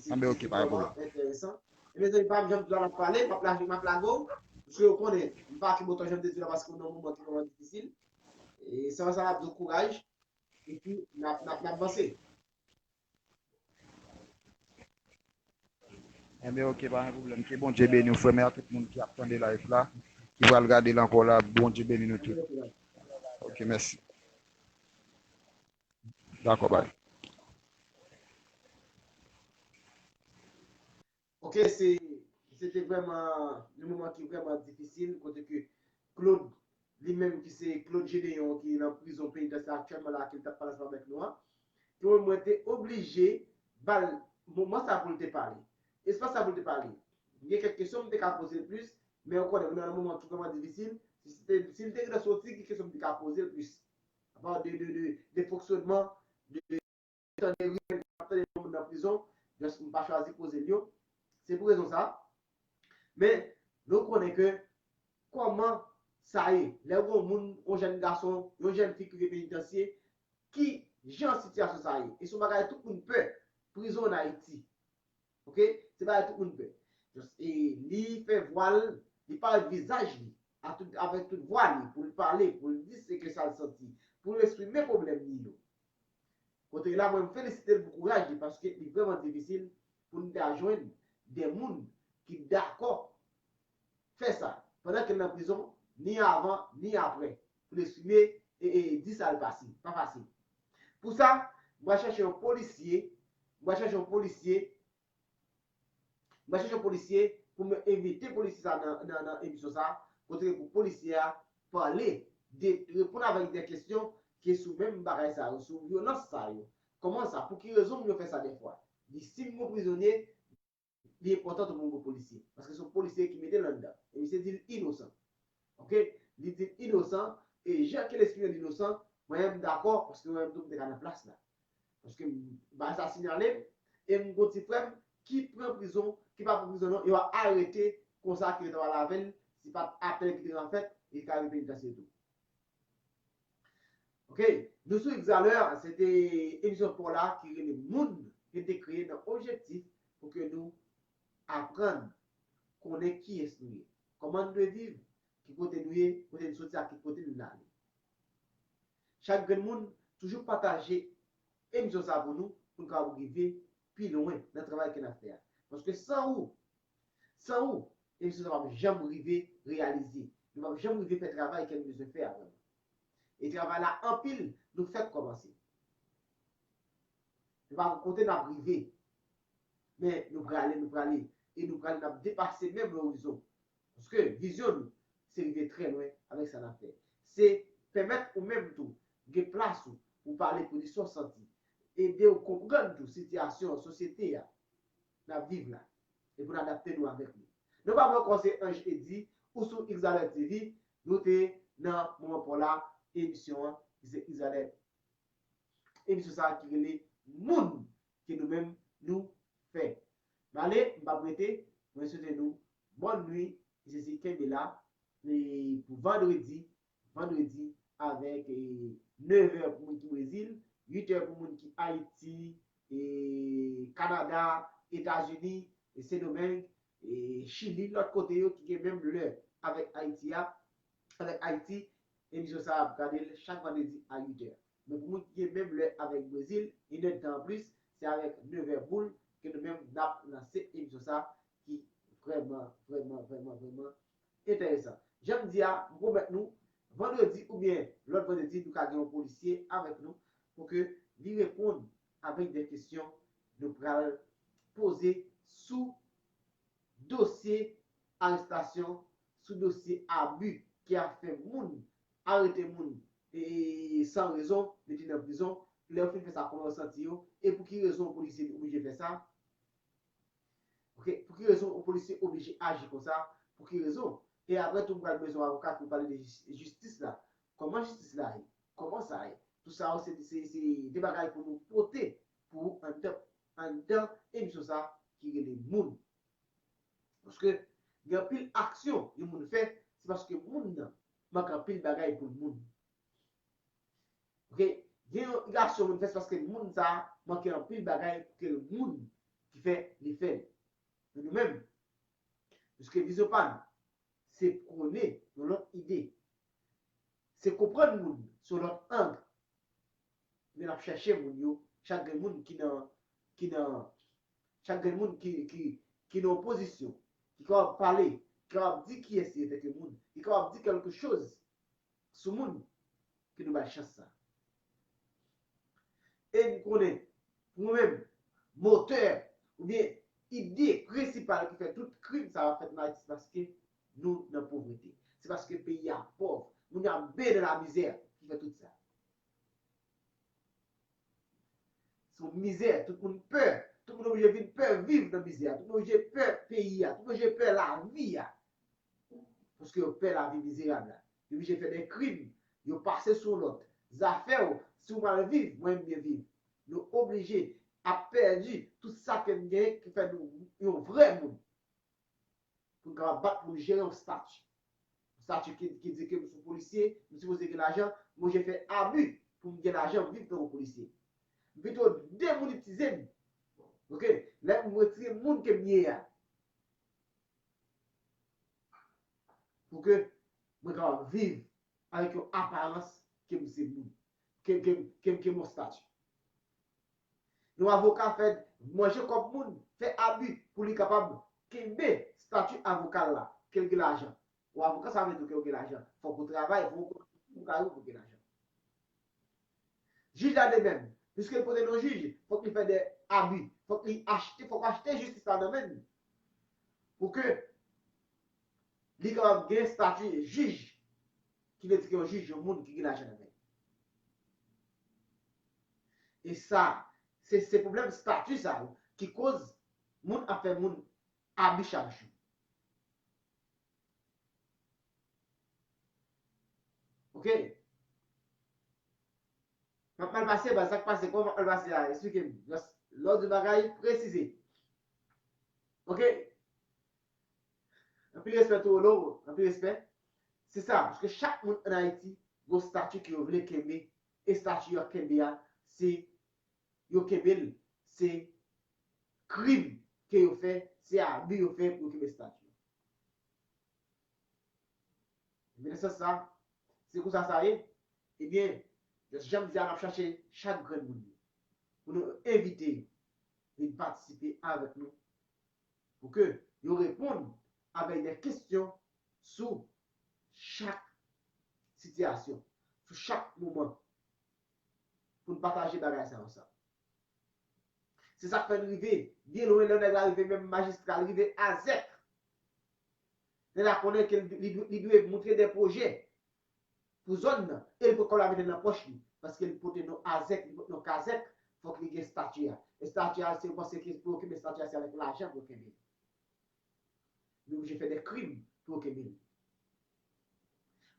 se, Ebyen, oke, pa gen pwoblèm. Enteresan. Ebyen, zanmi pa m, jan m di la, m ap pale, m ap lage, m ap lage w, paske yo konnen, m pa ki botan jan m te di la, paske nou nan moman ki vrèman difisil. E sa, sa ap di w kouraj, epi n ap, n ap, n ap vanse. Enben, oke, pa gen pwoblèm. Ke Bondye beni w, frè m, e a tout moun ki ap tande live la, ki pral gade l ankò la, Bondye beni nou tout. Oke, mèsi. Dakò, bay. Oke, se, se te vrèman yon moman ki vrèman difisil, kote ke Claude, li menm ki se Claude Gédéon, ki nan prizon penitansye aktyèlman la, ke l t ap pale ansanm avèk nou an, ke mwen, mwen te oblije ba l moman sa pou l te pale, espas sa pou l te pale. Gen kèk kesyon m te ka poze l plis, men ou konnen, nou nan yon moman ki vrèman difisil. Si, si te, si l te gentan soti, gen kesyon m te ka poze l plis. Apa de, de, de, de fonksyonman, de, de tande rimè k ap tande yon moun nan prizon, just m pa chwazi poze l yo. Se pou rezon sa. Men, nou konnen ke kòman sa ye. Lè yon moun, yon jèn gason, yon jèn fi ki rive penitansye, ki jan sitiyasyon sa ye? E se yon bagay tout moun pè, prizon ann Ayiti. Oke? Se bagay tout moun pè. Just, e li fè vwa l, li parèt vizaj li, a tout, avèk tout vwa li, pou l pale, pou l di se ke sa l santi, pou l eksprime pwoblèm li yo. Kote la, mwen, m felisite l pou kouraj li, paske li vrèman difisil pou n ta jwenn de moun ki dakò fè sa, pandan ke l nan prizon, ni avan, ni apre, pou l eksprime e, e di sa l pase. Pa fasil. Pou sa, m pral chèche yon polisye, m pral chèche yon polisye, m pral chèche yon polisye pou m envite polisye sa nan, nan, nan emisyon sa, kote pou polisye a pale, de, reponn avèk de kesyon ki sou menm bagay sa yo, sou vyolans sa yo. Kòman sa? Pou ki rezon moun yo fè sa dèfwa? Li, si m gon prizonye, li enpòtan tou pou m gon polisye. Paske se yon polisye ki mete l anndan. E misye di l inosan. Oke? Li di l inosan, e jan ke l eksprime l inosan, mwen menm m dakò, paske mwen menm tou m te ka nan plas la. Paske m, bagay sa sinyale m, e m gon ti frè m ki pran prizon, ki pa pran prizon non, yo arete konsa ke yo t ap pale avè l, se pa t apèl ki te gen fèt, li ka rive penitansye tou. Oke, nou swiv talè, se te emisyon spò la ki rele Moun, ke n te kreye nan objektif pou ke nou aprann konnen kiyès nou ye, kòman n dwe viv, ki kote nou ye, kote n soti ak ki kote n ale. Chak grenn moun toujou pataje emisyon sa pou nou, pou n kapab rive pi lwen nan travay ke n ap fè a. Paske san ou, san ou, emisyon sa p ap janm rive reyalize. Nou p ap janm rive fè travay ke n bezwen fè a vrèman. E travay la anpil, nou fèk kòmanse. Nou pa konn kote n ap rive. Men nou prale, nou prale. E nou prale, n ap depase menm lorizon. Paske vizyon nou, se rive trè lwen avèk sa n ap fè. Se pèmèt ou menm tou gen plas ou pou pale pou di sa w santi. Ede w konprann tou sitiyasyon sosyete a n ap viv la. E pou n adapte nou avèk li. Nou pa mwen ankò, se Ange Eddy, ou sou X Valeur T V, nou te nan moman pa w la, emisyon an, ki se X Valeur. Emisyon sa a ki rele Moun ke nou menm nou fè. M ale, m p ap rete, mwen swete nou bòn nwi, mesye, kenbe la, e pou vandredi, vandredi avèk, e, nevè pou moun ki Brezil, uitè pou moun ki Ayiti, e, Kanada, Etazini, e, Sendomeng, e, Chili, lòt kote yo ki gen menm lè avèk Ayiti a, avèk Ayiti, emisyon sa a ap gade l chak vandredi a uitè. Men pou moun ki gen menm lè avèk Brezil, inèdtan anplis, se avèk nevè boul ke nou menm n ap lanse emisyon sa a ki vrèman, vrèman, vrèman, vrèman enteresan. Jan m di a, m pwomèt nou, vandredi oubyen lòt vandredi, nou ka gen yon polisye avèk nou pou ke li reponn avèk de kesyon nou pral poze sou dosye arestasyon, sou dosye abi ki ap fè moun arete moun e, e, e, san rezon, mete nan prizon. Lè yo fin fè sa, kòman yo santi yo? E pou ki rezon yon polisye oblije fè sa? Ok, pou ki rezon yon polisye oblije aji konsa? Pou ki rezon? E apre tou, m pral bezwen avoka pou pale de jis- jistis la. Kòman jistis la ye? Kòman sa ye? Tou sa yo se, se, se de bagay pou nou pote pou ou anndan, anndan emisyon sa ki rele Moun. Paske gen anpil aksyon yon moun fè, se paske moun nan manke anpil bagay pou l moun. Ok? Gen yon aksyon moun fè, se paske moun sa a manke anpil bagay pou ke l moun ki fè li fè l. Men nou menm, paske vizyon pa nou, se pwone yon lòt ide. Se konprann moun sou lòt ang. Men n ap chèche moun yo, chak grenn moun ki nan, ki nan, chak grenn moun ki, ki, ki nan opozisyon, ki kapab pale, ki kapab di kiyès li antanke moun, ki kapab di kèlke choz sou moun, ke nou bay chans sa. E n konnen, pou mwen menm, motè, oubyen ide prensipal ki fè tout krim sa yo ap fèt nan Ayiti, se paske nou nan povrete. Se paske peyi a pòv. Moun yo ap benyen nan lamizè ki fè tout sa. Se yon mizè, tout moun pè. Tout moun oblije vin pè viv nan mizè a. Tout moun oblije pè peyi a. Tout moun oblije pè lavi a. Paske yo pè lavi mizerab la. Yo oblije fè de krim. Yo pase sou lòt. Zafè w, si w mal viv, mwen m byen viv. Nou oblije ap pèdi tout sa ke n genyen ki fè nou yon vrè moun. Pou n kapab bat pou n jere yon stati. Yon stati ki, ki di ke m se yon polisye, m sipoze gen lajan, m oblije fè abi pou m gen lajan, m viv tankou polisye. M pito demounitize m. Ok? Lè m retire moun ke m ye a. Pou ke mwen kapab viv avèk yon aparans ke m se moun, ke, ke, ke, ke m yon stati. Yon avoka fè manje kòb moun, fè abi pou li kapab kenbe stati avoka l la, ke l gen lajan. Yon avoka, sa vle di ke w gen lajan. Fòk ou travay, fòk ou, ou ka rive pou w gen lajan. Jij la de menm, piske l pote non jij, fòk li fè de abi, fòk li achte, fòk achte jistis la nan men l. Pou ke li kapab gen stati jij, ki vle di ke yon jij, yon moun ki gen lajan nan men l. E sa, se, se pwoblèm stati sa yo ki koz moun ap fè moun abi chak jou. Ok? M ap mal pase, baz, sa k pase, kòman m ap mal pase a? Eksplike m. Just lè w di bagay, presize. Ok? Anpil respè tou, Olo, anpil respè. Se sa, paske chak moun ann Ayiti gon stati ke yo vle kenbe, e stati yo ap kenbe a, se yo kenbe l, se krim ke yo fè, se abi yo fè pou yo kenbe stati. Men nan sans sa, se konsa sa ye. Ebyen, jan m di a, n ap chache chak grenn moun yo pou nou envite yo vin patisipe avèk nou, pou ke yo reponn avèk de kesyon sou chak sitiyasyon, sou chak moman, pou n pataje bagay sa yo ansanm. Se sa k fè n rive byen lwen, lè nèg la rive menm majistra, l rive Azèk. Nèg la konnen ke li, li, li dwe montre de pwojè pou zòn nan. E li poko la mete nan pòch li. Paske li pote non Azèk, li pote non Kazèk, fòk li gen estati a. Estati a, se yo panse ke pou yo kenbe estati a, se avèk lajan pou yo kenbe. Li oblije fè de krim pou yo kenbe l.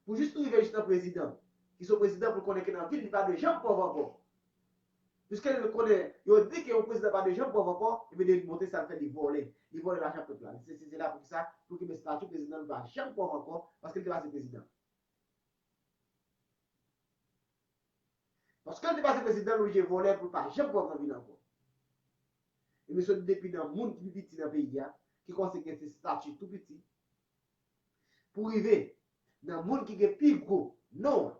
Pou jis nou rive jis nan prezidan, ki se yon prezidan pou l konnen ke nan vil li pa dwe janm pòv ankò. Piske l konnen, yo di ke yon prezidan pa dwe janm pòv ankò, ebyen li montre sa l fè, li vòlè. Li vòlè lajan pèp la. Se, se, se la poukisa, pou kenbe estati prezidan, li pa janm pòv ankò, paske li te pase prezidan. Paske l te pase prezidan, l oblije vòlè pou l pa janm pòv nan vil ankò. E misye depi nan moun ki pi piti nan peyi a, ki kòmanse gen ti estati tou piti, pou rive nan moun ki gen pi gwo non an,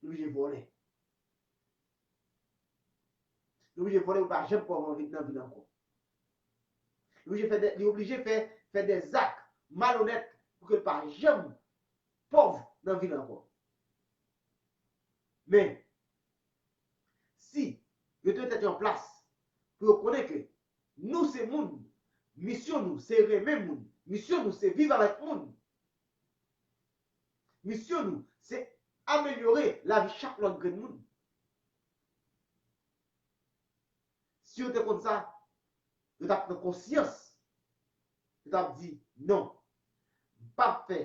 li oblije vòlè. Li oblije vòlè pou l pa janm pòv nan vil ankò. Li oblije fè de, li oblije fè, fè de zak malonèt pou ke l pa janm pòv nan vil ankò. Men, si yo te tèt yo an plas pou yo konnen ke nou se moun, misyon nou se renmen moun, misyon nou se viv avèk moun, misyon nou se amelyore lavi chak lòt grenn moun. Si yo te konn sa, yo t ap pran konsyans. Yo t ap di, non, m p ap fè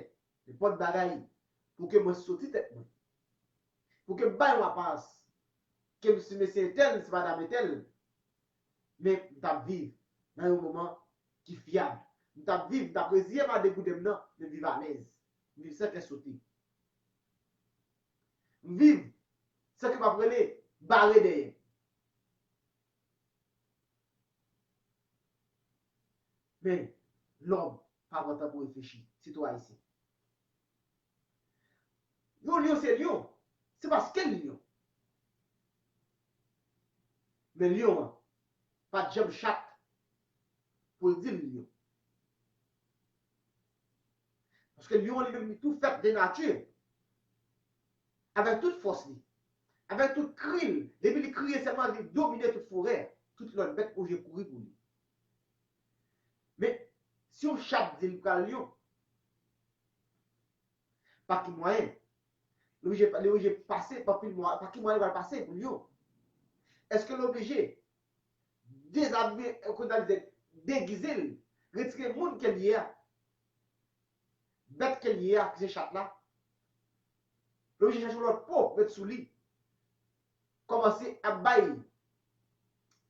nenpòt bagay pou ke mwen soti tèt mwen. Pou ke m bay yon aparans ke m se mesye entèl, m se madanm entèl, men m t ap viv nan yon moman ki fyab. M t ap viv, m t ap reziye m a degouden m nan, men m viv alèz. M viv san kè sote. M viv san ke m ap rele bare dèyè. Men, lòm pa pran tan pou reflechi, sitou ayisyen. Yon lyon se lyon, se paske l lyon. Men lyon an pa t janm chat pou l di l lyon. Paske lyon an li menm li tou fèt de nati, avèk tout fòs li, avèk tout kri l, depi li kriye sèlman li domine tout forè, tout lòt bèt oblije kouri pou li. Men, si yon chat di l pral lyon, pa ki mwayen? Li oblije, li oblije pase pa pil mwa, pa ki mwayen li pral pase pou lyon? Èske l oblije dezabime, e, kounye a, degize l, retire moun ke l ye a, bèt ke l ye a, ki se chat la, l oblije chache yon lòt po, met sou li, kòmanse ap bay,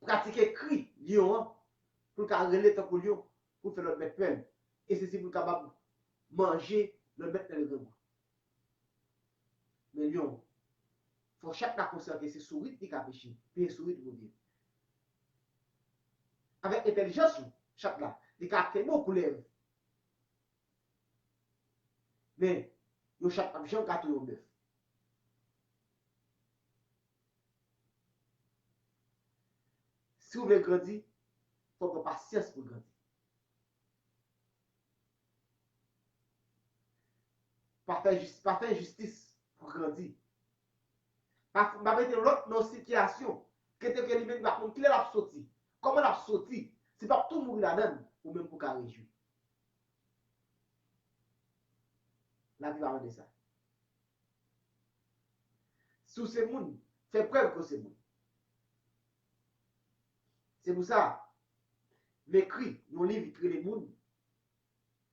pratike kri lyon an, pou l ka rele tankou lyon, pou l fè lòt bèt pè l. E se si pou l kapab manje lòt bèt lè l grangou. Men lyon, fò chat la konsyan ke se sourit li ka peche, peye sourit pou viv. Avèk entèlijans ou, chat la, li ka kenbe yon koulèv. Men, yon chat p ap janm ka touye yon bèf. Si w vle grandi, fò w pran pasyans pou grandi. Pa fè jis, pa fè enjistis pou grandi. Pa, pa mete lòt nan yon sitiyasyon kote ke li menm li pa konn kilè l ap soti, kòman l ap soti, si l p ap tou mouri ladan l, ou menm pou w ka rejwi. Lavi pa mande sa. Si w se moun, fè prèv ke w se moun. Se pou sa, m ekri yon liv ki rele Moun.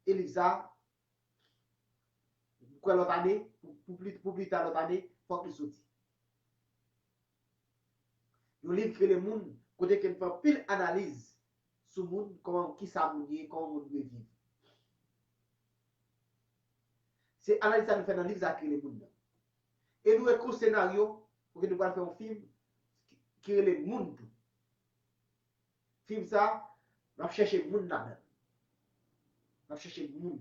E liv sa a, m kwè lòt ane, pou, pou pli, pou pli ta lòt ane, fòk li soti. Yon liv ki rele Moun, kote ke m fè anpil analiz sou moun, kòman, kisa moun ye, kòman moun dwe viv. Se analiz sa nou fè nan liv sa ki rele Moun nan. E nou ekri yon senaryo pou ke nou pral fè yon fim ki, ki rele Moun tou. Fim sa, n ap chèche moun ladan l. N ap chèche moun.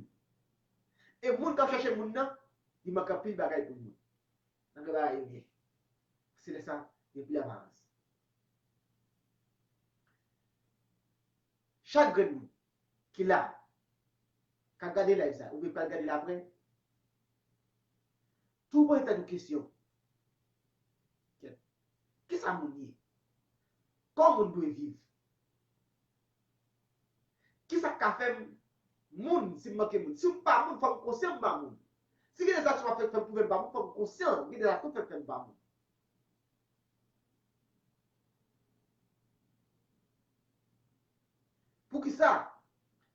E moun k ap chèche moun nan, li manke anpil bagay pou moun. Nan gen bagay yo gen. Se lè sa, gen pil aparans. Chak grenn moun ki la, k ap gade live sa, oubyen k pral gade l apre, tou poze tèt ou kesyon. Kèt. Kisa moun ye? Kòman moun dwe viv? Kisa k ka fè m moun si m manke moun? Si m pa moun, fò m konsyan m pa moun. Si gen de zak m ap fè k fè m twouve m pa moun, fò m konsyan gen de zak tou fè k fè m pa moun. Poukisa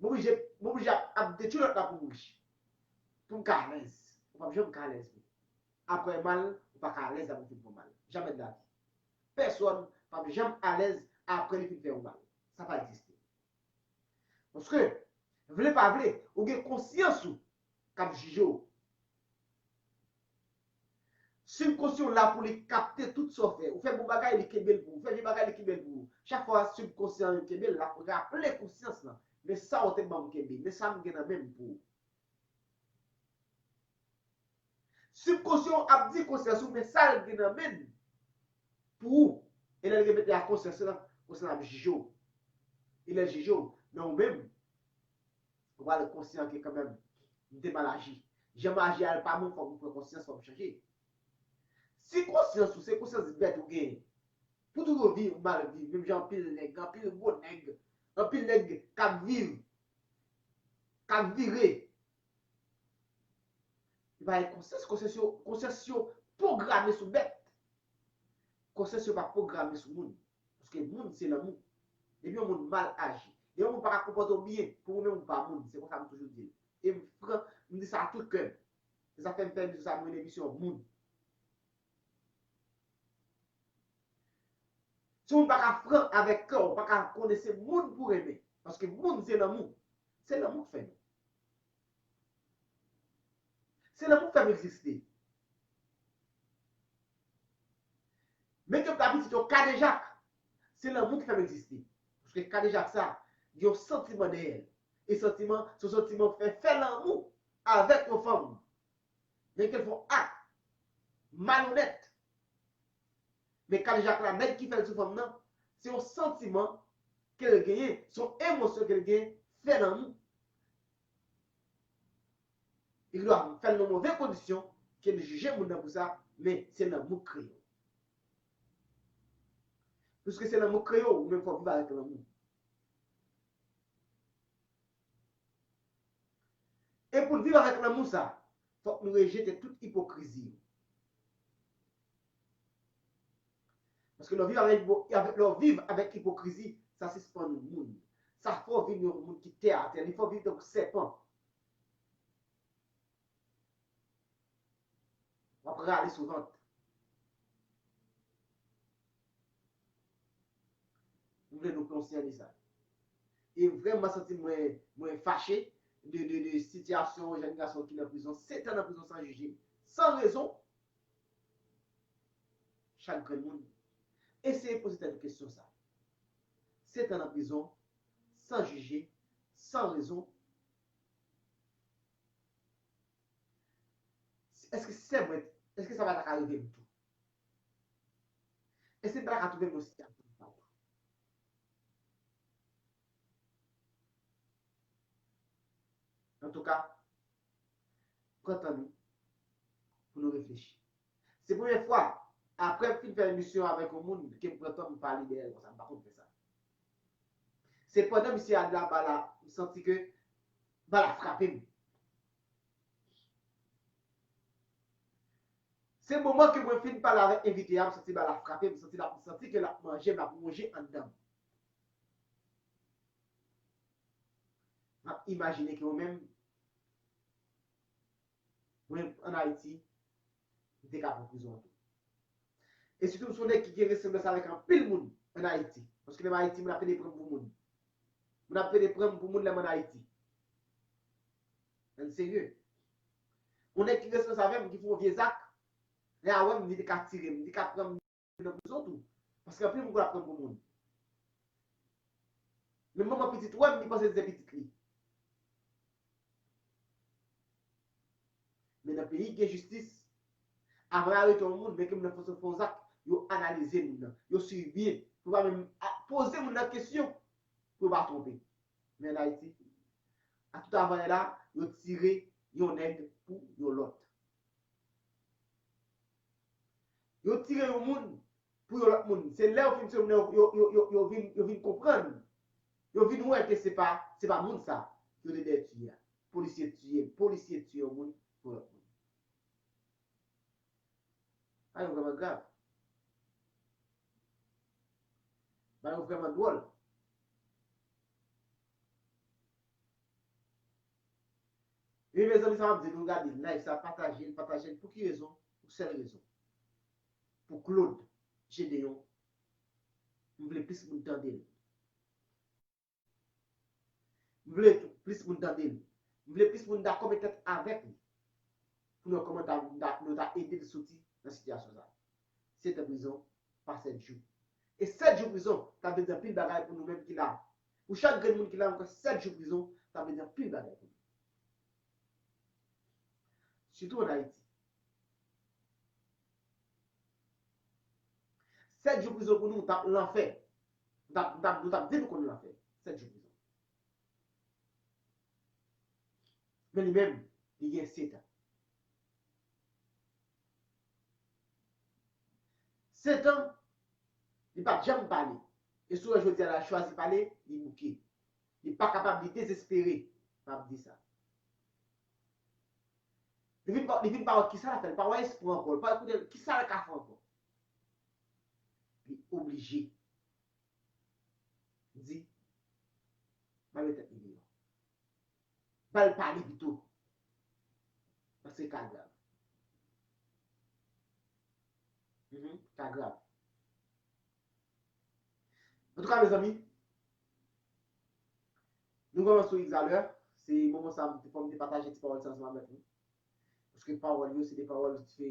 m oblije, m oblije ap, ap detwi lòt la pou m rich? Pou m ka alèz. Ou p ap janm ka alèz vre. Apre mal, ou pa ka alèz apre w fin fè mal. Jamè de lavi. Pèsòn p ap janm alèz apre li fin fè w mal. Sa pa egziste. Paske, vle pa vle, ou gen konsyans ou k ap jije w. Sibkonsyan w la pou li kapte tout sa w fè. Ou fè bon bagay, li kenbe l pou ou. Ou fè vye bagay, li kenbe l pou ou. Chak fwa sibkonsyan an kenbe l, l ap raple konsyans lan. Men sa w te ban m kenbe. Men sa m gen nan men m pou ou. Sibkonsyan w ap di konsyans ou, men sa l gen nan men l pou ou. E lè l gen mete a konsyans lan, konsyans lan ap jije w. E lè l jije w, men ou menm, ou pral konsyan ke kanmenm, m te mal aji. Jan m aji a l pa bon, fòk m pran konsyans, fòk m chanje. Si konsyans ou se konsyans bèt ou genyen, pou toujou viv mal viv, menm jan anpil nèg, anpil gwo nèg, anpil nèg k ap viv, k ap vire, li pa gen konsyans, konsyans yo, konsyans yo pwograme sou bèt. Konsyans yo pa pwograme sou moun. Paske moun se lanmou. Depi yon moun mal aji, depi yon moun pa ka konpòte w byen, pou mwen menm ou pa moun. Se konsa m toujou di l. E m fran, m di sa a tout kè m. Se sa fè m fè emisyon sa a, m rele emisyon moun. Si w pa ka fran avèk kè w, w pa ka konnen se moun pou renmen. Paske moun se lanmou. Se lanmou k fè nou. Se lanmou k fè m egziste. Men ke m ta pitit yon kadejak, se lanmou ki fè m egziste. Paske kadejak sa, gen yon santiman dèyè l. E santiman, se yon santiman k fè, fè lanmou avèk yon fanm. Men ke l fè yon ak malonèt. Men kadejak la, nèg ki fè l sou fanm nan, se yon santiman ke l genyen, se yon emosyon ke l genyen, fè lanmou. Li dwa fè l nan move kondisyon, ke l jije moun nan pou sa, men se lanmou k kreye w. Piske se lanmou k kreye w, ou menm fò w viv avèk lanmou. E pou n viv avèk lanmou sa, fòk nou rejete tout ipokrizi yo. Paske lè w viv avèk, lè w viv avèk ipokrizi, sa sispann ou moun. Sa fè w vin yon moun ki tè atè, li fè w vin tankou sèpan. W ap rale sou vant. M vle nou konsyan de sa. E vrèman santi mwen, mwen fache de, de, de sitiyasyon jèn gason ki nan prizon, sèt an nan prizon san jije, san rezon. Chak grenn moun, eseye poze tèt ou kesyon sa. Sèt an nan prizon, san jije, san rezon. Èske se mwen, èske sa pa ta ka rive m tou? Èske m pa ta ka twouve m nan sitiyasyon sa tou? Antouka, pran tan nou pou nou reflechi. Se premye fwa, apre m fin fè emisyon avèk yon moun, ke m pran tan m pale dèyè l konsa, m pa konn fè sa. Se pandan misye al la ba la, m santi ke ba la frape m. Se moman ke mwen fin pale avèk envite a, m santi ba la frape m, m santi l ap, m santi ke l ap manje m, l ap wonje anndan m. M ap imajine ke ou menm, mwen ann Ayiti, m te ka pran prizon an tou. E sitou m se yon nèg ki gen resanblans avèk anpil moun ann Ayiti. Paske lè m Ayiti, moun ap pede pran m pou moun. Moun ap pede pran m pou moun lè m ann Ayiti. Ann serye. Yon nèg ki resanblans avè m, ki fè yon vye zak, lè a wè m, li te ka tire m, li te ka pran m nan prizon tou. Paske anpil moun konn ap pran pou moun. Men manman pitit wè m, li panse se pitit li. Men nan peyi ki gen jistis, avan y arete yon moun, men ke moun nan fè, fè yon zak, yo analize moun nan, yo swiv byen, pou pa menm a, poze moun nan kesyon, pou yo pa twonpe. Men ann Ayiti, a tout avan yè la, yo tire yon nèg pou yon lòt. Yo tire yon moun, pou yon lòt moun. Se lè yo fin tiye moun nan, yo, yo, yo, yo, yo vin, yo vin konprann. Yo vin wè ke se pa, se pa moun sa yo te dèyè tiye a. Polisye tiye, polisye tiye yon moun pou yon lòt moun. Bagay yo vrèman grav. Bagay yo vrèman dwòl. Ebyen, mezanmi, sa m ap di nou, gade live sa, pataje l, pataje l. Pou ki rezon? Pou sèl rezon. Pou Claude Gedeon, m vle plis moun tande l. M vle plis moun tande l. M vle plis moun dakò met tèt avèk li. Pou nou wè kòman ta, ta, nou ta ede l soti nan sitiyasyon sa. Sèt an prizon, pa sèt jou. E sèt jou prizon, ta vle di anpil bagay pou nou menm ki la. Pou chak grenn moun ki la, m kwè sèt jou prizon, ta vle di anpil bagay pou nou. Sitou ann Ayiti. Sèt jou prizon pou nou, t ap lanfè. Nou t ap, nou t ap, nou t ap di nou konn lanfè. Sèt jou prizon. Men li menm, li gen sèt an. Sèt an, li pa t janm pale. E si w wè jodi a la chwazi pale, li bouke. Li pa kapab, li dezespere. M ap di sa. Li vin pa, li vin pa wè kisa l ap fè, li pa wè espwa ankò, li pa wè kote, kisa l ka fè ankò. Li oblije di, ba l met tèt li deyò. Ba l pale pito. Paske ka grav. Mhm, ka grav. Antouka, mezanmi, nou kòmanse sou X a lè. Se moman sa a, m te fò m te pataje ti pawòl sa ansanm avèk nou. Paske pawòl yo, se de pawòl ki fè,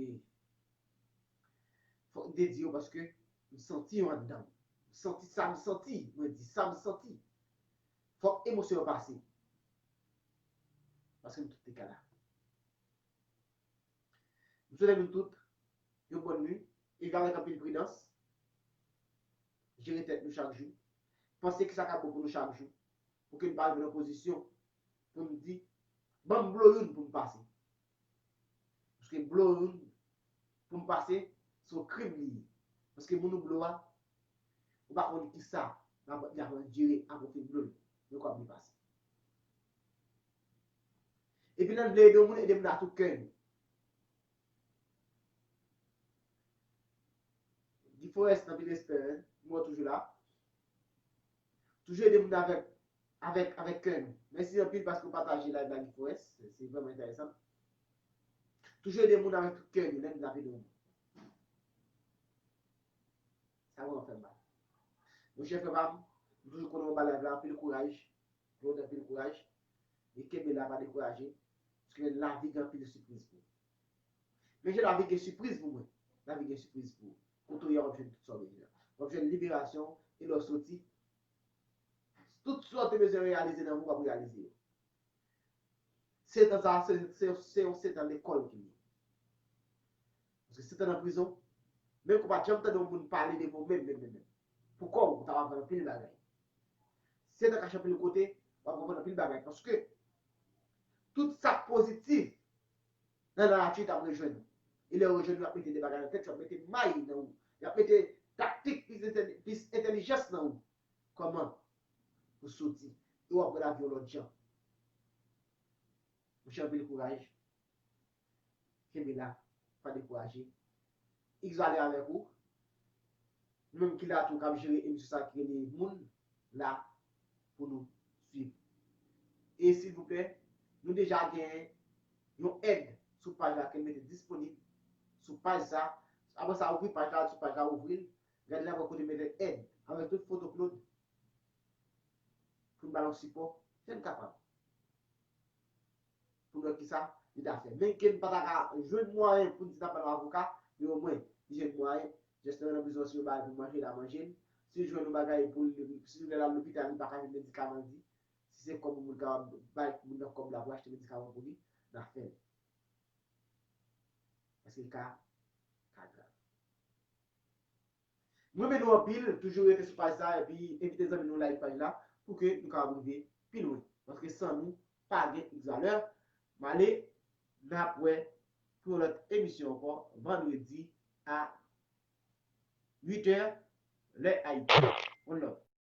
fòk m te di yo, paske m santi yo anndan m. M santi sa m santi, mwen di sa m santi. Fòk emosyon yo pase. Paske m tout te ka la. M swete nou tout yon bòn nuit. Viv avèk anpil pridans. Jere tèt nou chak jou. Panse ki sa k ap bon pou nou chak jou. Pou ke n pa rive nan pozisyon pou n di, ban m blo youn pou m pase. Paske blo youn pou m pase, se yon krim li ye. Paske moun ou blo a, ou pa konn kisa l ap, l ap andire apre w fin blo l. Men w ap byen pase. Epi lè n vle ede yon moun, ede moun ak tout kè nou. Guy Forest, anpil respè, wi. Mwen toujou la. Toujou ede moun avèk, avèk, avèk kè nou. Mèsi anpil paske w pataje live la, Guy Forest. Se, se vrèman enteresan. Toujou ede moun avèk tout kè nou, lè n ap ede yon moun. Sa vrèman fè m mal. Monchè frè pa m, m toujou konnen w ba live la anpil kouraj. Claude, anpil kouraj. E kenbe la, pa dekouraje. Paske lavi gen anpil sipriz pou ou. Men jan lavi gen sipriz pou mwen. Lavi gen sipriz pou ou. Kote w ye a, w ap jwenn tout sa w bezwen an. W ap jwenn liberasyon w, e lè w soti, tout sa w te bezwen reyalize nan vi w, w ap reyalize yo. Sèt an sa, se, se, se yon sèt an lekòl ki ye. Paske sèt an nan prizon, menm ke w pa t janm tande yon moun pale devan w menm, menm, menm, menm. Pou kò w, ou t ap aprann anpil bagay. Sèt an kache anpil kote, w ap aprann anpil bagay. Paske tout sa k pozitif nan lanati t ap rejwenn ou. E lè yo rejwenn ou, y ap mete de bagay nan tèt ou, y ap mete may nan ou, y ap mete taktik plis entèli-, plis entèlijans nan ou. Kòman pou soti. E w ap wè lavi yon lòt jan. Monchè, anpil kouraj. Kenbe la, pa dekouraje. X va ale avèk ou. Nou menm ki la tou k ap jere emisyon sa ki rele Moun la pou nou swiv. E silvouplè, nou deja gen yon èd sou paj la ke n mete disponib sou paj sa. Apre sa, ouvri paj la, sou paj la, ouvri l. Gade la, kote mete èd avèk tout foto Claude. Pou n ba l yon sipò, fè n kapab. Pou n wè kisa li ta fè. Men ke n pa ta ka jwenn mwayen pou n di n ap ba l yon avoka, men omwen, li jwenn mwayen. Jès nan prizon, si yo ba l pou manje, l a manje l. Si l jwenn yon bagay pou l, si l vle l al lopital, li pa ka jwenn medikaman, li di, si se kòb yon moun kapab bay moun nan kòb la pou achte medikaman pou li, n a fè l. Paske ka, ka grav. M renmen nou anpil, toujou rete sou paj sa, epi envite zanmi nou like paj la, pou ke nou kapab rive pi lwen. Paske san nou, pa gen X valè. M ale, n ap wè pou yon lòt emisyon ankò, vandredi a uit è, lè Ayiti.